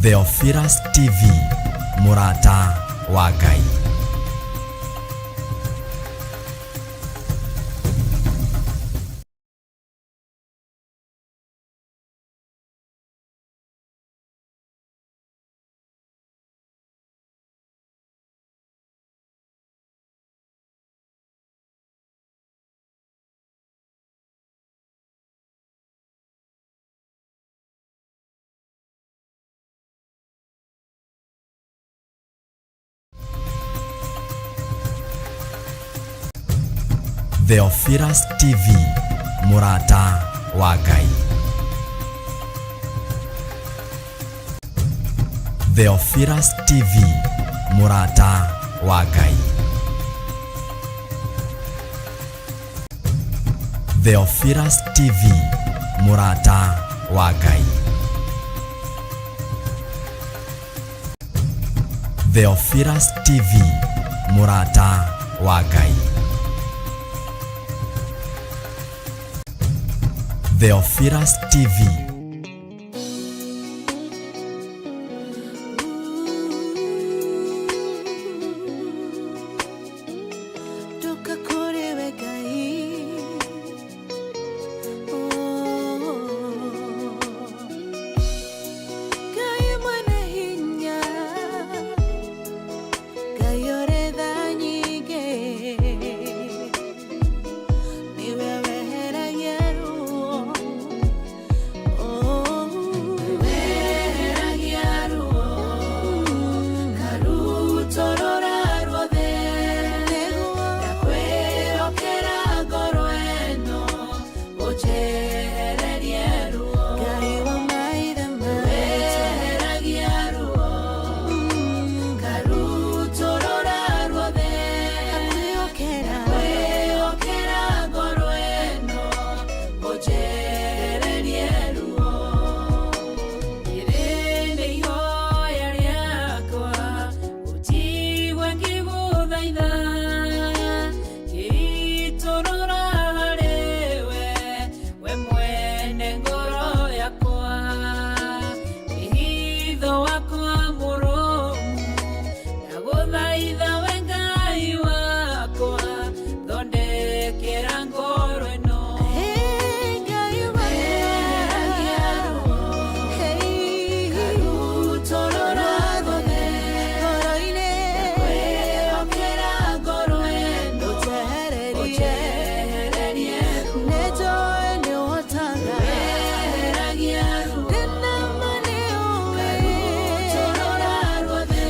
Theophilus TV, mũrata wa Ngai. Theophilus TV, mũrata wa Ngai. Theophilus TV, mũrata wa Ngai. Theophilus TV, mũrata wa Ngai. Theophilus TV, mũrata wa Ngai. Theophilus TV. Ndoka kũrĩ we Ngai. Oh. Ngai mwene hinya, Ngai ũrĩ tha nyingĩ, nĩwe weheragia ruo. Oh. Weheragia ruo, karutũrũra ruothe, ndakwĩhokera ngoro ĩno, ũnjehererie ruo. Ngai wa maithe maitũ, weheragia ruo, karutũrũra ruothe, ndakwĩhokera ngoro ĩno, ũnjehererie ruo. Rĩrĩ nĩ ihoya rĩakwa, ũnjigue ngĩgũthaitha, ngĩitũrũra harĩ we, we mwene ngoro yakwa. Wĩhitho wakwa mũrũmu, ndagũthaitha we Ngai wakwa, thondekera ngoro ĩno. Weheragia ruo, karutũrũra ruothe, ndakwĩhokera ngoro ĩno, ũnjehererie ruo. Weheragia ruo, karutũrũra ruothe,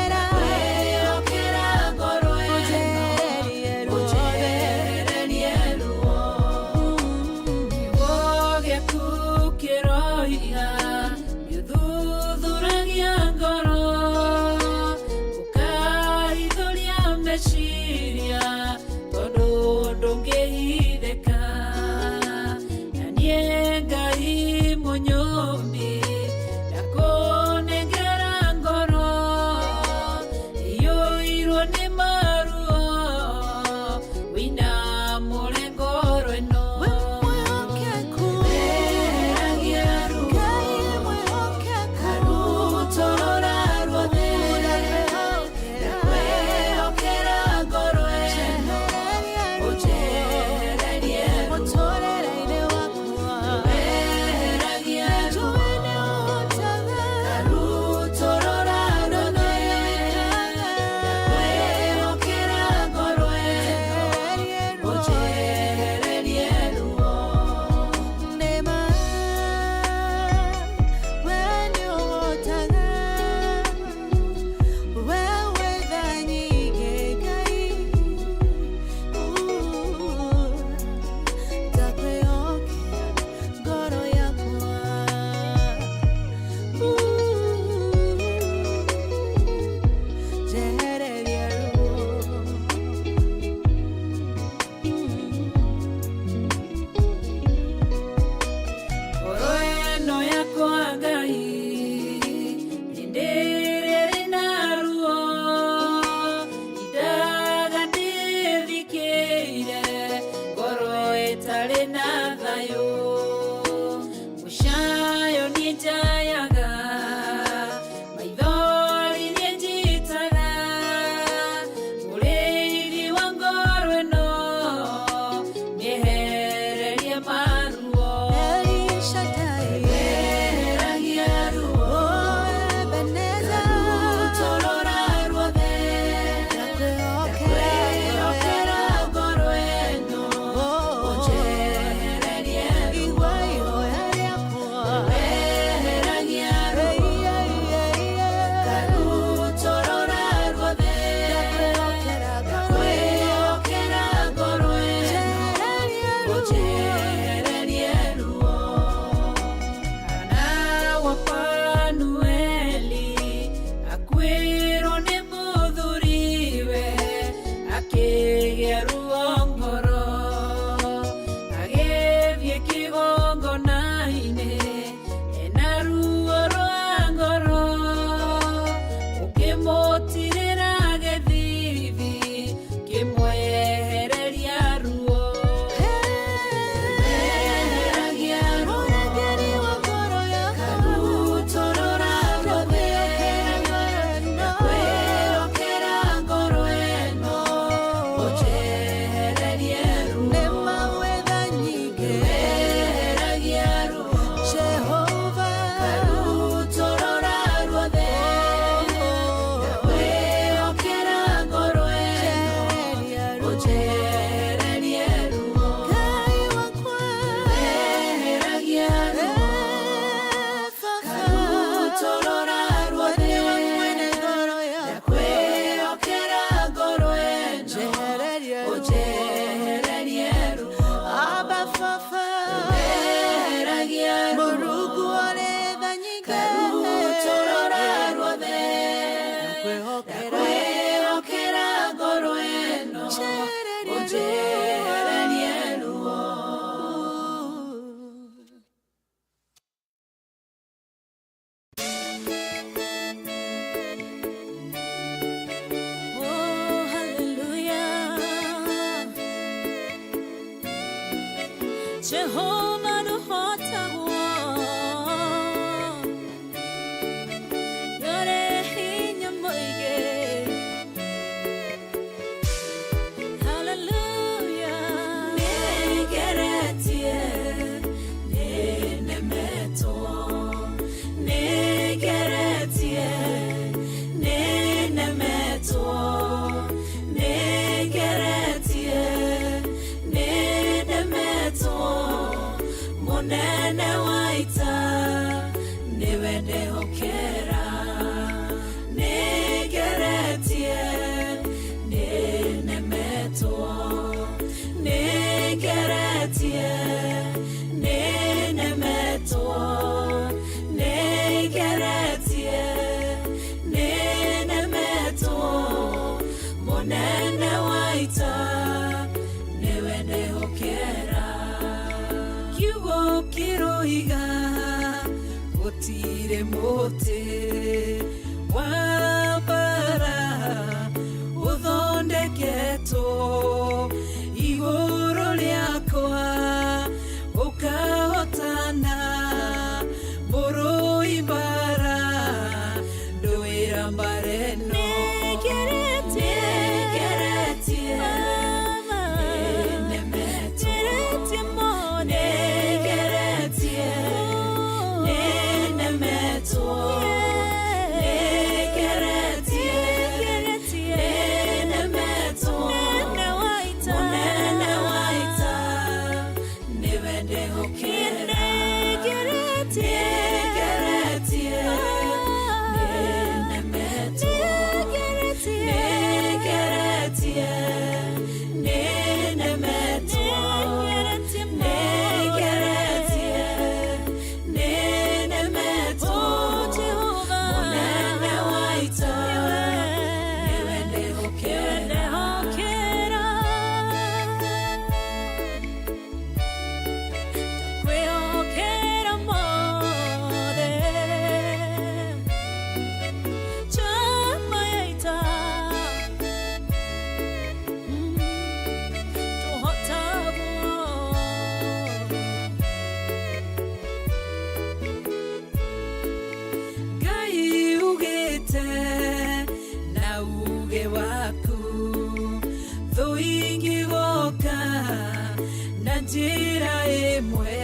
ndakwĩhokera ngoro ĩno, ũnjehererie ruo. Kiugo gĩaku kĩroiga nĩũthuthuragia ngoro, ũkahithũria meciria, tondũ ndũngĩhithĩka. Na niĩ Ngai mũnyũmbi, ndakũnengera ngoro iyũirwo nĩ maruo, wĩinamũre ngoro ĩno. Weheragia ruo, karutũrũra ruothe, ndakwĩhokera ngoro ĩno, Jehova ndũhotagwo. Nĩũrĩ hinya mũingĩ. Hallelujah. Nĩngeretie, nĩnemetwo. Nĩngeretie, nĩnemetwo. Nĩngeretie, nĩnemetwo. Mũnene wa ita, nĩwe ndehokera. Nĩngeretie, nĩnemetwo. Nĩngeretie, nĩnemetwo. Nĩngeretie, nĩnemetwo. Mũnene wa ita, nĩwe ndehokera. Kiugo kĩroiga gũtirĩ mũtĩ wa mbara ũthondeketwo igũrũ rĩakwa ũkahotana mũrũi mbara ndũĩra mbara ĩno. Nĩngeretie, nĩnemetwo. Nĩngeretie, nĩnemetwo. Nĩngeretie, nĩnemetwo. Mũnene wa ita, nĩwe ndehokera. Nĩngeretie, nĩnemetwo. Nĩngeretie, nĩnemetwo. Nĩngeretie, nĩnemetwo. Mũnene wa ita, nĩwe ndehokera. Kwĩhokera mothe. Chama ya ita. Tũhotagwo. Ngai ugĩte na uge waku thũ ingĩgoka na njĩra ĩmwe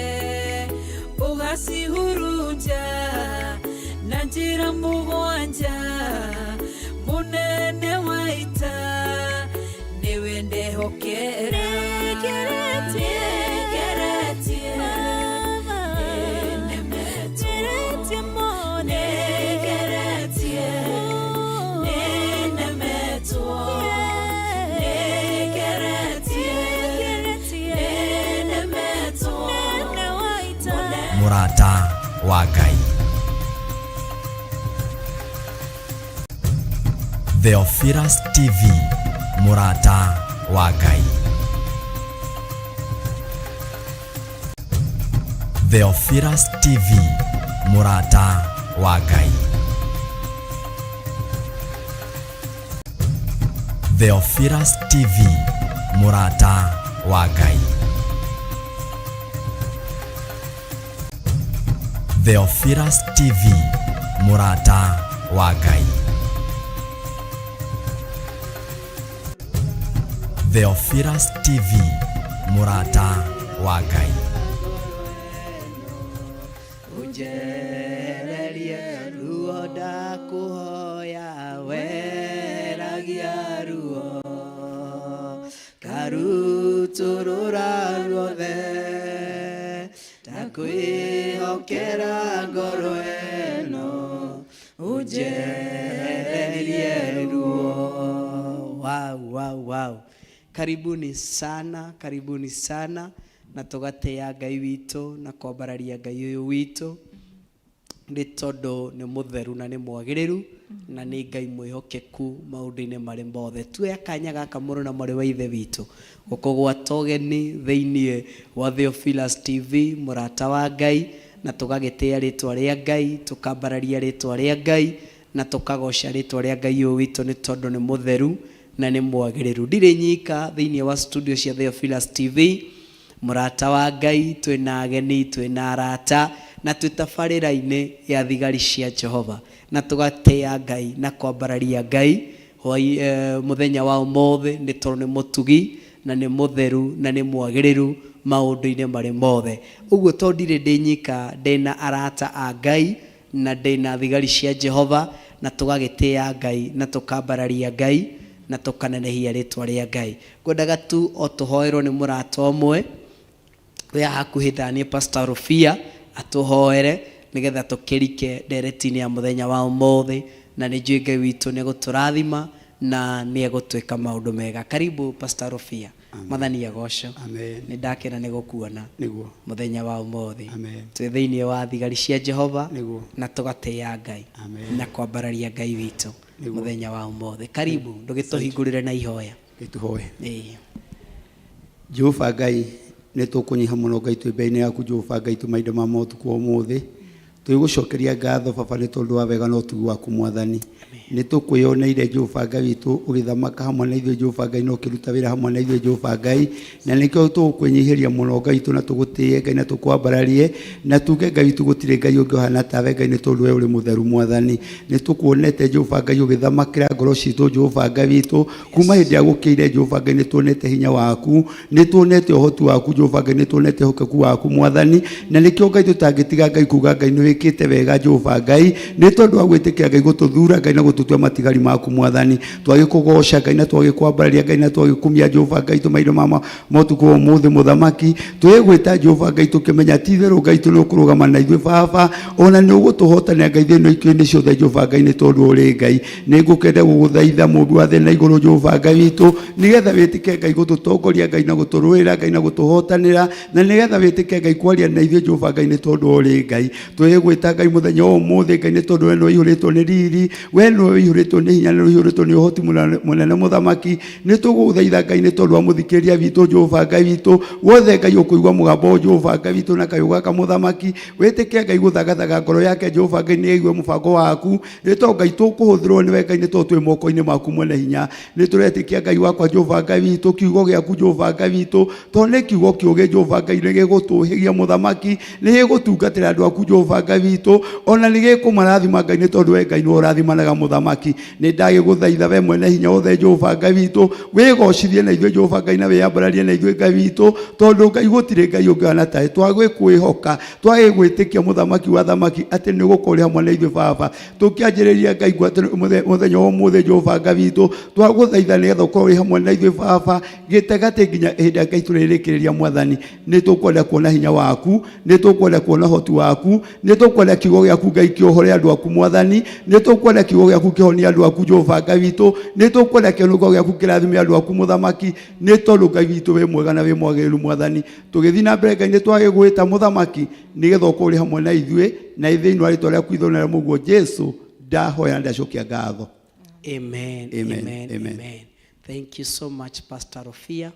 ũgacihurunja na njĩra mũgwanja. Mũnene wa ita, nĩwe ndehokera. Nĩngeretie, nĩnemetwo. Nĩngeretie, nĩnemetwo. Nĩngeretie, nĩnemetwo. Mũrata wa Ngai. Theophilus TV, Mũrata wa Ngai. Theophilus TV, Mũrata wa Ngai. Theophilus TV, Mũrata wa Ngai. Theophilus TV, Mũrata wa Ngai. Theophilus TV, Mũrata wa Ngai. Ũnjehererie ruo, ndakũhoya, weragia ruo karutũrũra ruothe, ndakwĩhokera ngoro ĩno, ũnjehererie ruo. Wow. Karibuni sana, karibuni sana, na tũgatĩa Ngai witũ na kwambararia Ngai ũyũ witũ nĩ tondũ nĩ mũtheru na nĩ mwagĩrĩru na nĩ Ngai mwĩhokeku maũndũ-inĩ marĩ mothe. Tuoya kanya gaka, mũrũ na mwarĩ wa ithe witũ, gũkũgwata ũgeni thĩiniĩ wa Theophilus TV, Mũrata wa Ngai, na tũgagĩtĩa rĩtwa rĩa Ngai, tũkambararia rĩtwa rĩa Ngai na tũkagoca rĩtwa rĩa Ngai ũyũ witũ nĩ tondũ nĩ mũtheru na nĩ mwagĩrĩru. Ndirĩ nyika thĩiniĩ wa studio cia Theophilus TV. Mũrata wa Ngai, twĩna ageni, twĩna arata, na twĩ tabarĩra-inĩ ya thigari cia Jehova, na tũgatĩa Ngai na kwambararia Ngai hwai, mũthenya wa ũmũthĩ, nĩ tondũ nĩ mũtugi na nĩ mũtheru na nĩ mwagĩrĩru maũndũ-inĩ marĩ mothe. Ũguo tondũ ndirĩ ndĩ nyika, ndĩna arata a Ngai na ndĩna thigari cia Jehova, na tũgagĩtĩa Ngai na tũkambararia Ngai na tũkanenehia rĩtwa rĩa Ngai. Ngwendaga tu o tũhoerwo nĩ mũrata ũmwe wĩ haha hakuhĩ naniĩ, Pastor Rufia, atũhoere nĩgetha tũkĩrike ndereti-inĩ ya mũthenya wa ũmũthĩ, na nĩ njũĩ Ngai witũ nĩ egũtũrathima na nĩ egũtwĩka maũndũ mega. Karibu Pastor Rufia. Mwathani agocwo. Amen. Nĩ ndakena nĩ gũkuona Nĩguo. Mũthenya wa ũmũthĩ. Amen. Twĩ thĩinĩ wa thigari cia Jehova Nĩguo. na tũgatĩĩa Ngai Amen. Na kwambararia Ngai witũ Nĩguo. Mũthenya wa ũmũthĩ. Karibu, ndũgĩtũhingũrĩre na ihoya. Ngai tũhoe. Ĩĩ. Jehova Ngai, nĩ tũkũnyiha mũno Ngai twĩ mbere-inĩ yaku Jehova Ngai tũ mahinda ma motukũ ũmũthĩ. Twĩgũcokeria ngatho baba nĩ tondũ wa wega na ũtugi waku Mwathani. Nĩ tũkwĩyoneire Jehova Ngai witũ ũgĩthamaka hamwe na ithuĩ Jehova Ngai na ũkĩruta wĩra hamwe na ithuĩ Jehova Ngai. Na nĩkĩo tũgũkwĩnyihĩria mũno Ngai witũ na tũgũtĩe Ngai na tũkwambararie na tuge Ngai witũ gũtirĩ Ngai ũngĩ ũhana tawe Ngai nĩ tondũ we ũrĩ mũtheru Mwathani. Nĩ tũkuonete Jehova Ngai ũgĩthamakĩra ngoro citũ Jehova Ngai witũ kuma hĩndĩ ya gũkĩire Jehova Ngai nĩ tuonete hinya waku, nĩ tuonete ũhoti waku Jehova Ngai, nĩ tuonete ũhokeku waku Mwathani, na nĩkĩo Ngai tũtangĩtiga Ngai kuga Ngai nĩ wĩkĩte wega Jehova Ngai, nĩ tondũ wa gwĩtĩkĩra Ngai gũtũthura Ngai na gũtũtua matigari maku Mwathani. Twagĩkũgoca Ngai na twagĩkwambararia Ngai na twagĩkumia Jehova Ngai tũmaitho ma motukũ ũmũthĩ mũthamaki. Twĩgwĩta Jehova Ngai tũkĩmenya ti itherũ Ngai tũ nĩ ũkũrũgama na ithuĩ baba, ona nĩ ũgũtũhotanĩra Ngai thĩinĩ ikĩo-inĩ ciothe Jehova Ngai nĩ tondũ ũrĩ Ngai. Nĩ ngũkenda gũgũthaitha mũmbi wa thĩ na igũrũ Jehova Ngai witũ, nĩgetha wĩtĩke Ngai gũtũtongoria Ngai na gũtũrũĩra Ngai na gũtũhotanĩra, na nĩgetha wĩtĩke Ngai kwaria na ithuĩ Jehova Ngai nĩ tondũ ũrĩ Ngai. Twĩgwĩta Ngai mũthenya wa ũmũthĩ Ngai nĩ tondũ we nĩwe ũihũrĩtwo nĩ riri, we nĩwe ũihũrĩtwo nĩ hinya, nĩwe ũihũrĩtwo nĩ ũhoti mũnene mũthamaki. Nĩ tũgũgũthaitha Ngai nĩ tondũ wa mũthikĩrĩria witũ Jehova Ngai witũ, wothe Ngai ũkũigua mũgambo ũyũ Jehova Ngai witũ na kayũ gaka mũthamaki, wĩtĩkĩre Ngai gũthagathaga ngoro yake Jehova Ngai nĩ aigue mũbango waku, nĩ tondũ Ngai tũkũhũthĩrwo nĩwe Ngai nĩ tondũ twĩ moko-inĩ maku mwene hinya. Nĩ tũretĩkia Ngai wakwa Jehova Ngai witũ, kiugo gĩaku Jehova Ngai witũ, tondũ nĩ kiugo kĩũgĩ Jehova Ngai, nĩ gĩgũtũhĩgia mũthamaki, nĩ gĩgũtungatĩra andũ aku Jehova Ngai witũ, ona nĩ gĩkũmarathima Ngai nĩ tondũ we Ngai nĩwe ũrathimanaga mũthamaki. Nĩ ndagĩgũthaitha we mwene hinya wothe Jehova Ngai witũ, wĩgocithie na ithuĩ Jehova Ngai na wĩyambararie na ithuĩ Ngai witũ, tondũ Ngai gũtirĩ Ngai ũngĩ ũhana tawe. Twagĩkwĩhoka, twagĩgwĩtĩkia mũthamaki wa athamaki atĩ nĩ ũgũkorwo ũrĩ hamwe na ithuĩ baba. Tũkĩanjĩrĩria Ngai mũthenya wa ũmũthĩ Jehova Ngai witũ, twagũthaitha nĩgetha ũkorwo wĩ hamwe na ithuĩ baba, gĩtagatĩ nginya hĩndĩ ĩrĩa Ngai tũrĩrĩkĩrĩria Mwathani. Nĩ tũkwenda kuona hinya waku, nĩ tũkwenda kuona ũhoti waku, nĩ tũkwenda kiugo gĩaku Ngai kĩohore andũ aku Mwathani, nĩ tũkwenda kiugo gĩaku kĩhonie andũ aku Jehova Ngai witũ, nĩ tũkwenda kiugo gĩaku kĩrathime andũ aku mũthamaki, nĩ tondũ Ngai witũ wĩ mwega na wĩ mwagĩrĩru Mwathani. Tũgĩthiĩ na mbere Ngai nĩ twagĩgwĩta mũthamaki nĩgetha ũkorwo ũrĩ hamwe na ithuĩ, na thĩinĩ wa rĩtwa rĩaku ithondeka rĩa mũguo Jesu ndahoya na ndacokia ngatho. Amen. Amen. Amen. Amen. Amen. Thank you so much, Pastor Rofia.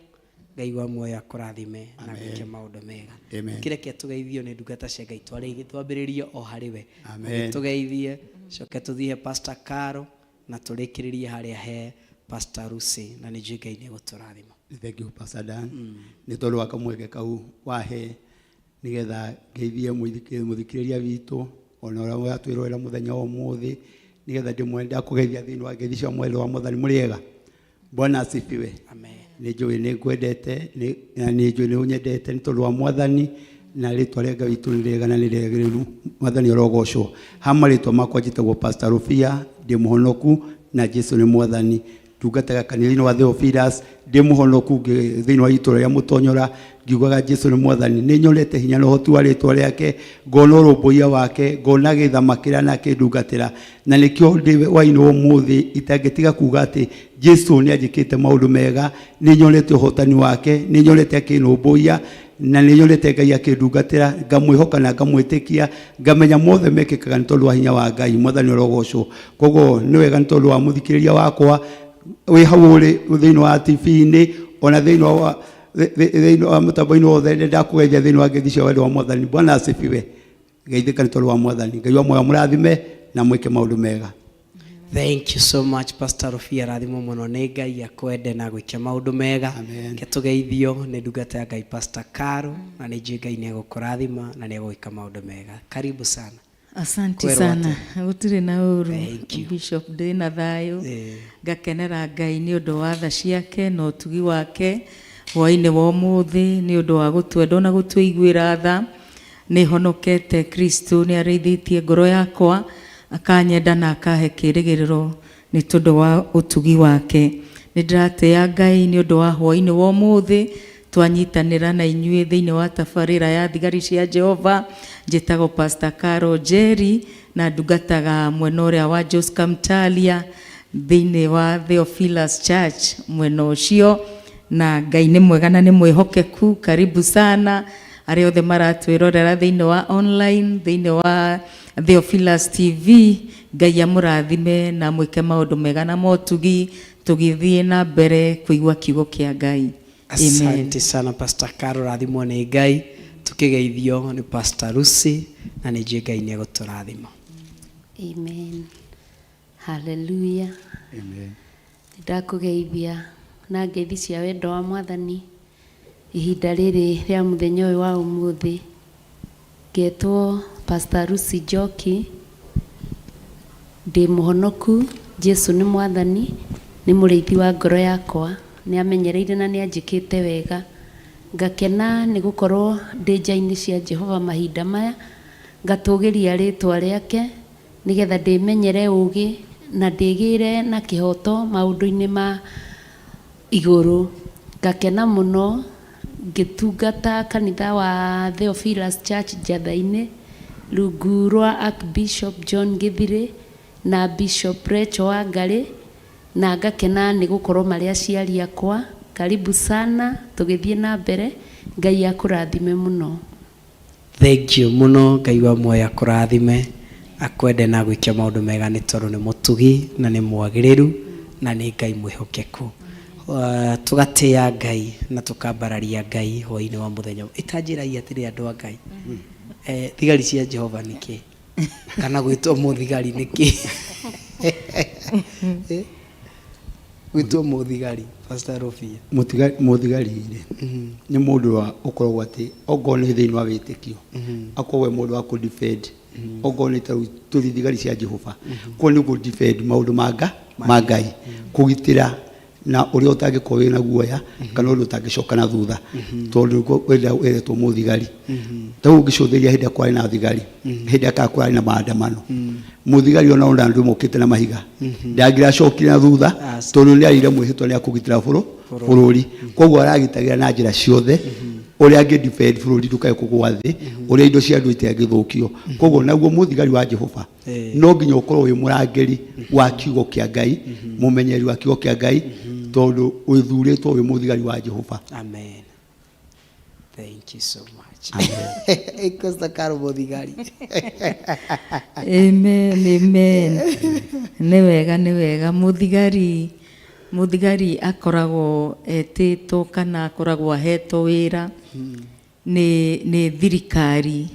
Ngai wa muoyo akũrathime na gwĩke maũndũ mega. Amen. Kĩreke tũgeithio nĩ ndungata cia Ngai twarĩgie twambĩrĩrie o harĩ we. Amen. Tũgeithie, coke tũthiĩ he Pastor Caro na tũrĩkĩrĩrie harĩa he Pastor Lucy na nĩ njũĩ Ngai nĩ egũtũrathima. Thank you Pastor Dan. Nĩ tondũ wa kamweke kau wahe nĩgetha ngeithie mũthikĩrĩria witũ ona ũrĩa ũratwĩrorera mũthenya wa ũmũthĩ, nĩgetha ndĩmwe ndakũgeithia thĩinĩ wa ngeithi cia mwendo wa Mwathani. Mũrĩ ega? Bwana asifiwe. Amen. Nĩ njũĩ nĩ ngwendete na nĩ njũĩ nĩ ũnyendete nĩ tondũ wa Mwathani, na rĩtwa rĩa Ngai witũ nĩ rĩega na nĩ rĩagĩrĩru. Mwathani arogocwo. Ha marĩtwa makwa njĩtagwo Pastor Rufia, ndĩ mũhonoku na Jesu nĩ Mwathani. Ndungataga kanitha-inĩ wa Theophilus, ndĩ mũhonoku thĩinĩ wa itũũra rĩa Mũtonyora, ngiugaga Jesu nĩ Mwathani. Nĩ nyonete hinya na ũhoti wa rĩtwa rĩake, ngona ũrũmbũiya wake, ngona agĩthamakĩra na akĩndungatĩra, na nĩkĩo ndĩ wainĩ wa ũmũthĩ itangĩtiga kuga atĩ Jesu nĩ anjĩkĩte maũndũ mega. Nĩ nyonete ũhotani wake, nĩ nyonete akĩnũmbũiya, na nĩ nyonete Ngai akĩndungatĩra, ngamwĩhoka na ngamwĩtĩkia, ngamenya mothe mekĩkaga nĩ tondũ wa hinya wa Ngai. Mwathani arogocwo. Koguo nĩ wega nĩ tondũ wa mũthikĩrĩria wakwa wĩ hau ũrĩ thĩinĩ wa TV-inĩ ona thĩinĩ wa thĩinĩ wa mũtambo-inĩ wothe, nĩ ndakũgeithia thĩinĩ wa ngeithi cia wendo wa Mwathani. Bwana asifiwe. Geithĩka nĩ tondũ wa Mwathani. Ngai wa muoyo amũrathime na mwĩke maũndũ mega. Thank you so much, Pastor Rufia. Rathimwo mũno nĩ Ngai, akwende na gwĩke maũndũ mega. Amen. Ke tũgeithio nĩ ndungata ya Ngai Pastor Caro, na nĩ njũĩ Ngai nĩ egũkũrathima na nĩ egũgĩka maũndũ mega. Karibu sana. Asante Kwĩrwo sana. Gũtirĩ na ũru. Thank you. Bishop, ndĩ na thayũ. Eh. Ngakenera Ngai nĩ ũndũ wa tha ciake na ũtugi wake hwaĩ-inĩ wa ũmũthĩ, nĩ ũndũ wa gũtwenda na gũtũiguĩra tha. Nĩ honokete, Kristo nĩ arĩithĩtie ngoro yakwa, akanyenda na akahe kĩĩrĩgĩrĩro nĩ tondũ wa ũtugi wake. Nĩ ndĩratĩĩa Ngai nĩ ũndũ wa hwaĩ-inĩ wa ũmũthĩ twanyitanĩra na inyuĩ thĩinĩ wa tabarĩra ya Thigari cia Jehova. Njĩtagwo Pastor Caro Njeri na ndungataga mwena ũrĩa wa Josca Mtalia thĩinĩ wa Theophilus Church mwena ũcio, na Ngai nĩ mwega na nĩ mwĩhokeku. Karibu sana arĩa othe maratwĩrorera thĩinĩ wa online, thĩinĩ wa Theophilus TV. Ngai amũrathime na mwĩke maũndũ mega na motugi tũgĩthiĩ na mbere kũigua kiugo kĩa Ngai. Amen. Asante sana, Pastor Caro, rathimwo nĩ Ngai. Tũkĩgeithio nĩ Pastor Lucy, na nĩ njũĩ Ngai nĩ egũtũrathima. Amen. Hallelujah. Amen. Ndakũgeithia na ngeithi cia wendo wa Mwathani ihinda rĩrĩ rĩa mũthenya ũyũ wa ũmũthĩ. Ngetwo Pastor Lucy Njoki, ndĩ mũhonoku. Jesu nĩ Mwathani, nĩ mũrĩithi wa ngoro yakwa, nĩ amenyereire na nĩ anjĩkĩte wega. Ngakena nĩ gũkorwo ndĩ nja-inĩ cia Jehova mahinda maya, ngatũgĩria rĩtwa rĩake nĩgetha ndĩmenyere ũgĩ na ndĩgĩre na kĩhoto maũndũ-inĩ ma igũrũ. Ngakena mũno ngĩtungata kanitha wa Theophilus Church Njatha-inĩ rungu rwa Archbishop John Githiri na Bishop Rachel Wangari, na ngakena nĩ gũkorwo marĩ aciari akwa. Karibu sana, tũgĩthiĩ na mbere. Ngai akũrathime mũno. Thank you mũno. Ngai wa muoyo akũrathime, akwende na gwĩka maũndũ mega, nĩ tondũ nĩ mũtugi na nĩ mwagĩrĩru na nĩ Ngai mwĩhokeku. Tũgatĩĩa Ngai na tũkambararia Ngai hwaĩ-inĩ wa mũthenya. Ĩtanjĩrai atĩrĩ, andũ a Ngai, thigari cia Jehova nĩ kĩ, kana gwĩtwo mũthigari nĩ kĩ? Gwĩtwo mũthigari, Pastor Rufia? Mũthigari rĩ, nĩ mũndũ wa ũkoragwo atĩ okorwo nĩ thĩinĩ wa wĩtĩkio, akorwo e mũndũ wa kũ defend, okorwo nĩ ta rĩu tũthi thigari cia Jehova, koguo nĩ kũ defend maũndũ ma Ngai, kũgitĩra na ũrĩa ũtangĩkorwo wĩna guoya kana ũndũ ũtangĩcoka na thutha, tondũ nĩguo wĩretwo mũthigari. Ta rĩu ũngĩcũthĩrĩria hĩndĩ ĩrĩa kwarĩ na thigari, hĩndĩ ĩrĩa kana kũrarĩ na maandamano, mũthigari ona andũ mokĩte na mahiga ndangĩracokire na thutha. Aca. Tondũ nĩ arĩire mwĩhĩtwa nĩ akũgitĩra bũrũri, koguo aragitagĩra na njĩra ciothe ũrĩa angĩ defend bũrũri ndũkae kũgwa thĩ, ũrĩa indo cia andũ itangĩthũkio. Koguo naguo mũthigari wa Jehova no nginya ũkorwo wĩ mũrangĩri wa kiugo kĩa Ngai, mũmenyereri wa kiugo kĩa Ngai, tondũ wĩthurĩtwo wĩ mũthigari wa Jehova. Amen. Thank you so much. Pastor Caro, mũthigari. Amen, amen. Nĩ wega, nĩ wega. Mũthigari akoragwo etĩtwo kana akoragwo ahetwo wĩra nĩ thirikari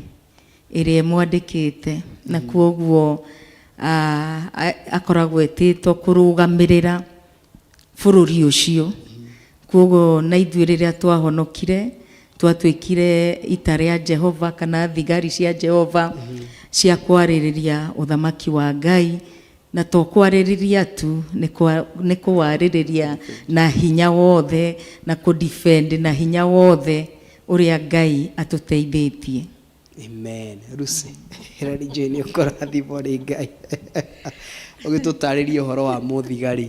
ĩrĩa ĩmwandĩkĩte, na kwoguo akoragwo etĩtwo kũrũgamĩrĩra bũrũri ũcio. Kwoguo na ithuĩ rĩrĩa twahonokire twatuĩkire ita rĩa Jehova kana thigari cia Jehova cia kwarĩrĩria ũthamaki wa Ngai, na to kwarĩrĩria tu, nĩ kũwarĩrĩria na hinya wothe na kũ-defend na hinya wothe ũrĩa Ngai atũteithĩtie. Amen. Lucy, ĩra nĩ njũĩ nĩ ũkũrathimwo nĩ Ngai ũgĩtũtarĩria ũhoro wa mũthigari,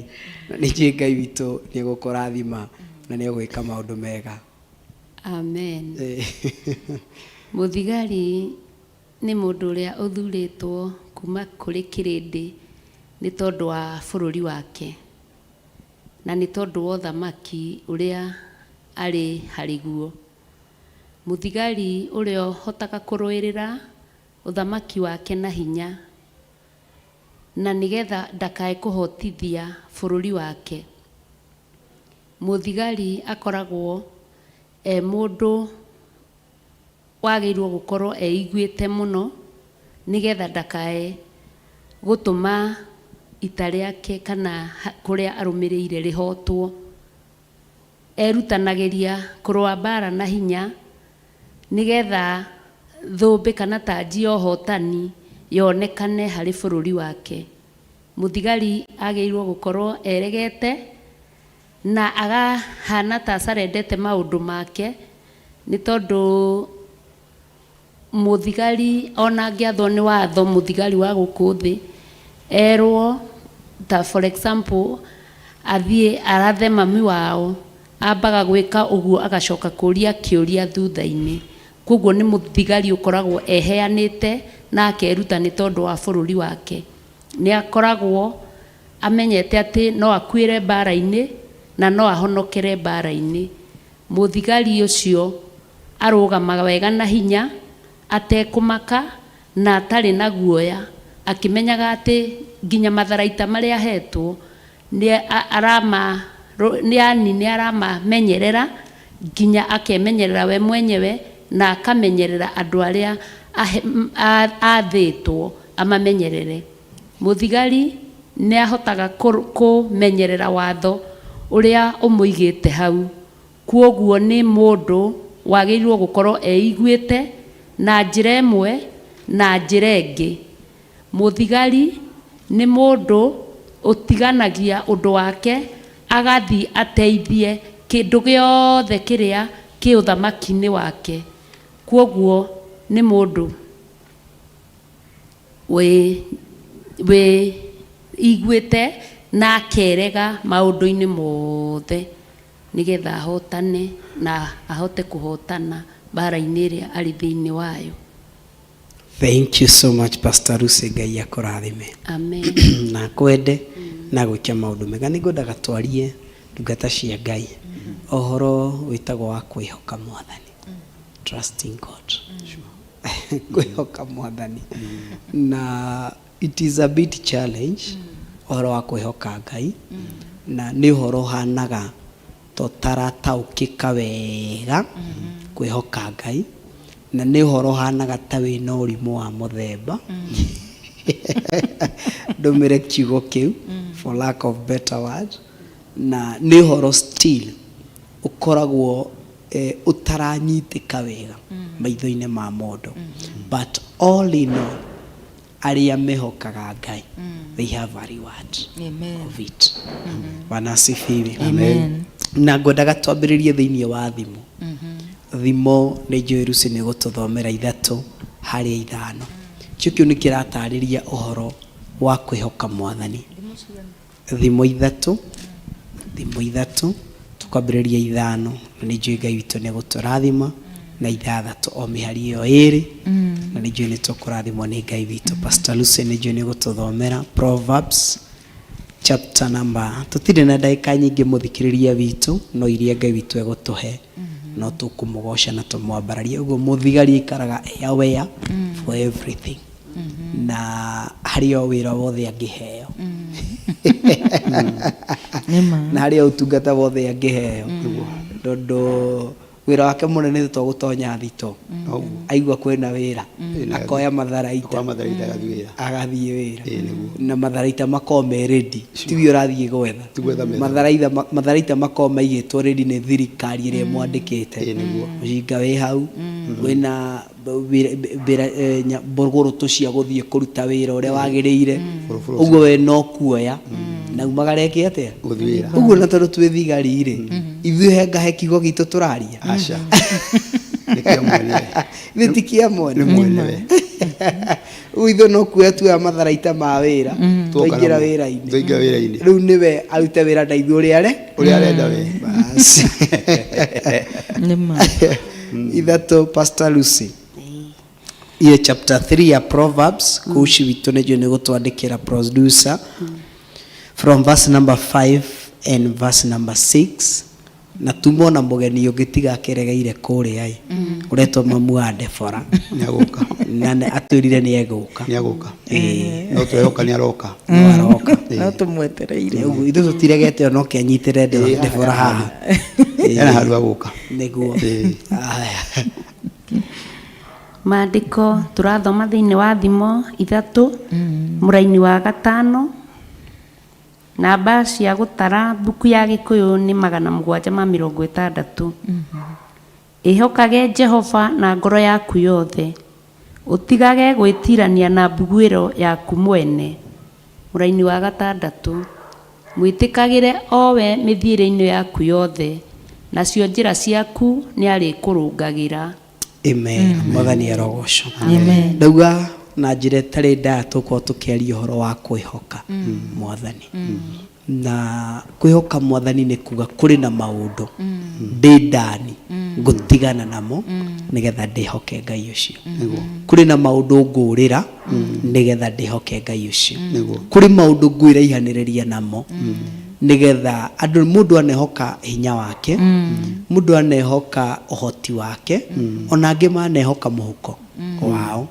na nĩ njũĩ Ngai witũ nĩ egũkũrathima na nĩ egwĩka maũndũ mega. Amen. Mũthigari nĩ mũndũ ũrĩa ũthurĩtwo kuma kũrĩ kĩrĩndĩ nĩ tondũ wa bũrũri wake na nĩ tondũ wa ũthamaki ũrĩa arĩ harĩ guo. Mũthigari ũrĩa ũhotaga kũrũĩrĩra ũthamaki wake na hinya na nĩgetha ndakae kũhotithia bũrũri wake. Mũthigari akoragwo e mũndũ wagĩrĩirwo gũkorwo eiguĩte mũno nĩgetha ndakae gũtũma ita rĩake kana kũrĩa arũmĩrĩire rĩhotwo. Erutanagĩria kũrũa mbaara na hinya nĩgetha thũmbĩ kana tanji ya ũhotani yonekane harĩ bũrũri wake. Mũthigari agĩrĩirwo gũkorwo eregete na akahana ta acarendete maũndũ make nĩ tondũ Mũthigari o na angĩathwo nĩ watho mũthigari wa gũkũ thĩ erwo ta for example athiĩ arathe mami wao ambaga gwĩka ũguo agacoka kũria kĩũria thutha-inĩ. Kwoguo nĩ mũthigari ũkoragwo eheanĩte na akeruta nĩ tondũ wa bũrũri wake. Nĩ akoragwo amenyete atĩ no akuĩre mbara-inĩ na no ahonokere mbara-inĩ. Mũthigari ũcio arũgamaga wega na hinya, atekũmaka, na atarĩ na guoya, akĩmenyaga atĩ nginya matharaita marĩa ahetwo nĩ arama, yaani nĩ aramamenyerera, nginya akemenyerera we mwenyewe na akamenyerera andũ arĩa athĩtwo amamenyerere. Mũthigari nĩ ahotaga kũmenyerera watho ũrĩa ũmũigĩte hau. Kwoguo nĩ mũndũ wagĩrĩirũo gũkorũo eiguĩte na njĩra ĩmwe na njĩra ĩngĩ. Mũthigari nĩ mũndũ ũtiganagia ũndũ wake agathiĩ ateithie kĩndũ gĩothe kĩrĩa kĩ ũthamaki-inĩ wake. Kwoguo nĩ mũndũ wĩiguĩte na akerega maũndũ-inĩ mothe. Nĩgetha ahotane na ahote kũhotana mbara-inĩ ĩrĩa arĩ thĩinĩ wayo. Thank you so much Pastor Lucy Ngai akũrathime. Amen. Na akwende na agwĩke maũndũ mega. Nĩ ngwendaga twarie ndungata cia Ngai ũhoro wĩtagwo wa kwĩhoka Mwathani. Trusting God. Kwĩhoka Mwathani. Na It is a bit challenge ũhoro wa kwĩhoka Ngai na nĩ ũhoro ũhanaga ta ũtarataũkĩka wega kwĩhoka Ngai na nĩ ũhoro ũhanaga ta wĩna ũrimũ wa mũthemba ndũmĩre kiugo kĩu for lack of better word na nĩ ũhoro still ũkoragwo eh, ũtaranyitĩka wega maitho-inĩ ma mũndũ but all in all arĩa mehokaga Ngai they have a reward Amen. of it Bwana asifiwe. Amen. Na ngwendaga twambĩrĩrie thĩinĩ wa thimo. Thimo nĩ njũĩ Lucy nĩ gũtũthomera ithatũ harĩ ithano. Kĩo kĩu nĩ kĩratarĩria ũhoro wa kwĩhoka Mwathani. Thimo ithatũ, thimo ithatũ, tũkwambĩrĩria ithano, na nĩ njũĩ Ngai witũ nĩ egũtũrathima na ithathatũ o mĩhari ĩyo ĩrĩ, na nĩ njũĩ nĩ tũkũrathimwo nĩ Ngai witũ. Pastor Lucy nĩ njũĩ nĩ ũgũtũthomera Proverbs chapter number, tũtirĩ na ndagĩka nyingĩ mũthikĩrĩria witũ, no iria Ngai witũ egũtũhe no tũkũmũgoca na tũmwambararie. Ũguo mũthigari aikaraga e aware for everything. Na harĩ o wĩra wothe angĩheo Nĩma. Na harĩ o ũtungata wothe angĩheo tondũ wĩra wake mũnene to gũtonya thito. Noguo. Aigua kwĩna wĩra akoya matharaita. Akoya matharaita agathiĩ wĩra. Agathiĩ wĩra. Ĩĩ, nĩguo. Na matharaita makorwo me ready, tiwe ũrathiĩ gwetha. Ti gwetha methaga. Matharaita makorwo maigĩtwo ready nĩ thirikari ĩrĩa ĩmwandĩkĩte. Ĩĩ, nĩguo. Mũcinga wĩ hau wĩna mbũgũrũtũ cia gũthiĩ kũruta wĩra ũrĩa wagĩrĩire. Bũrũbũrũ. Ũguo we no kuoya na umagare eke atĩa? Gũthiĩ wĩra. Ũguo na tondũ twĩ thigari rĩ, ithuĩ he ngahe kiugo gitũ tũraria? Aca, nĩ kĩa mwenyewe. Ithuĩ ti kĩa mwene. Nĩ mwenyewe. Ũguo ithuĩ no kuoya tuoya matharaita ma wĩra, Tuoka twaingĩra namo. wĩra-inĩ. Twaingĩra wĩra-inĩ. Rĩu nĩwe arute wĩra na ithuĩ ũrĩa are ũrĩa arenda we. Bas. Nĩma. Ithatũ, Pastor Lucy, iyo chapter 3 ya Proverbs. Kuci witũ nĩ njũĩ nĩ gũtwandĩkĩra producer from verse number 5 and verse number 6, na tuma ona mũgeni ũngĩ tiga akĩregeire kũrĩa ĩ ũretwo mamu wa Debora. Nĩ agũka. Na atwĩrire nĩ egũka. Nĩ agũka. Ĩĩ. No twehoka nĩ aroka. No aroka. No tũmwetereire. Ũguo ithuĩ tũtiregete ona oke anyitĩre Debora haha. Hena handũ agũka. Nĩguo. Ĩĩ. Aya. Maandĩko tũrathoma thĩinĩ wa Thimo 3 mũraini wa gatano. Namba cia gũtara mbuku ya Gĩkũyũ nĩ 760. Ĩhokage Jehova na ngoro yaku yothe, ũtigage gwĩtirania na mbuguĩro yaku mwene. Mũraini wa gatandatũ. Mwĩtĩkagĩre o we mĩthiĩre-inĩ yaku yothe, nacio njĩra ciaku nĩarĩkũrũngagĩra. Amen. Mwathani arogocwo. Ndauga na njĩra ĩtarĩ ndaya tũkorwo tũkĩaria ũhoro wa kwĩhoka Mwathani. Na kwĩhoka Mwathani nĩ kuga kũrĩ na maũndũ ndĩ ndani ngũtigana namo nĩgetha ndĩhoke Ngai ũcio. Kũrĩ na maũndũ ngũrĩra nĩgetha ndĩhoke Ngai ũcio. Kũrĩ maũndũ ngwĩraihanĩrĩria namo nĩgetha andũ mũndũ anehoka hinya wake, mũndũ anehoka ũhoti wake, ona angĩ manehoka mũhuko wao,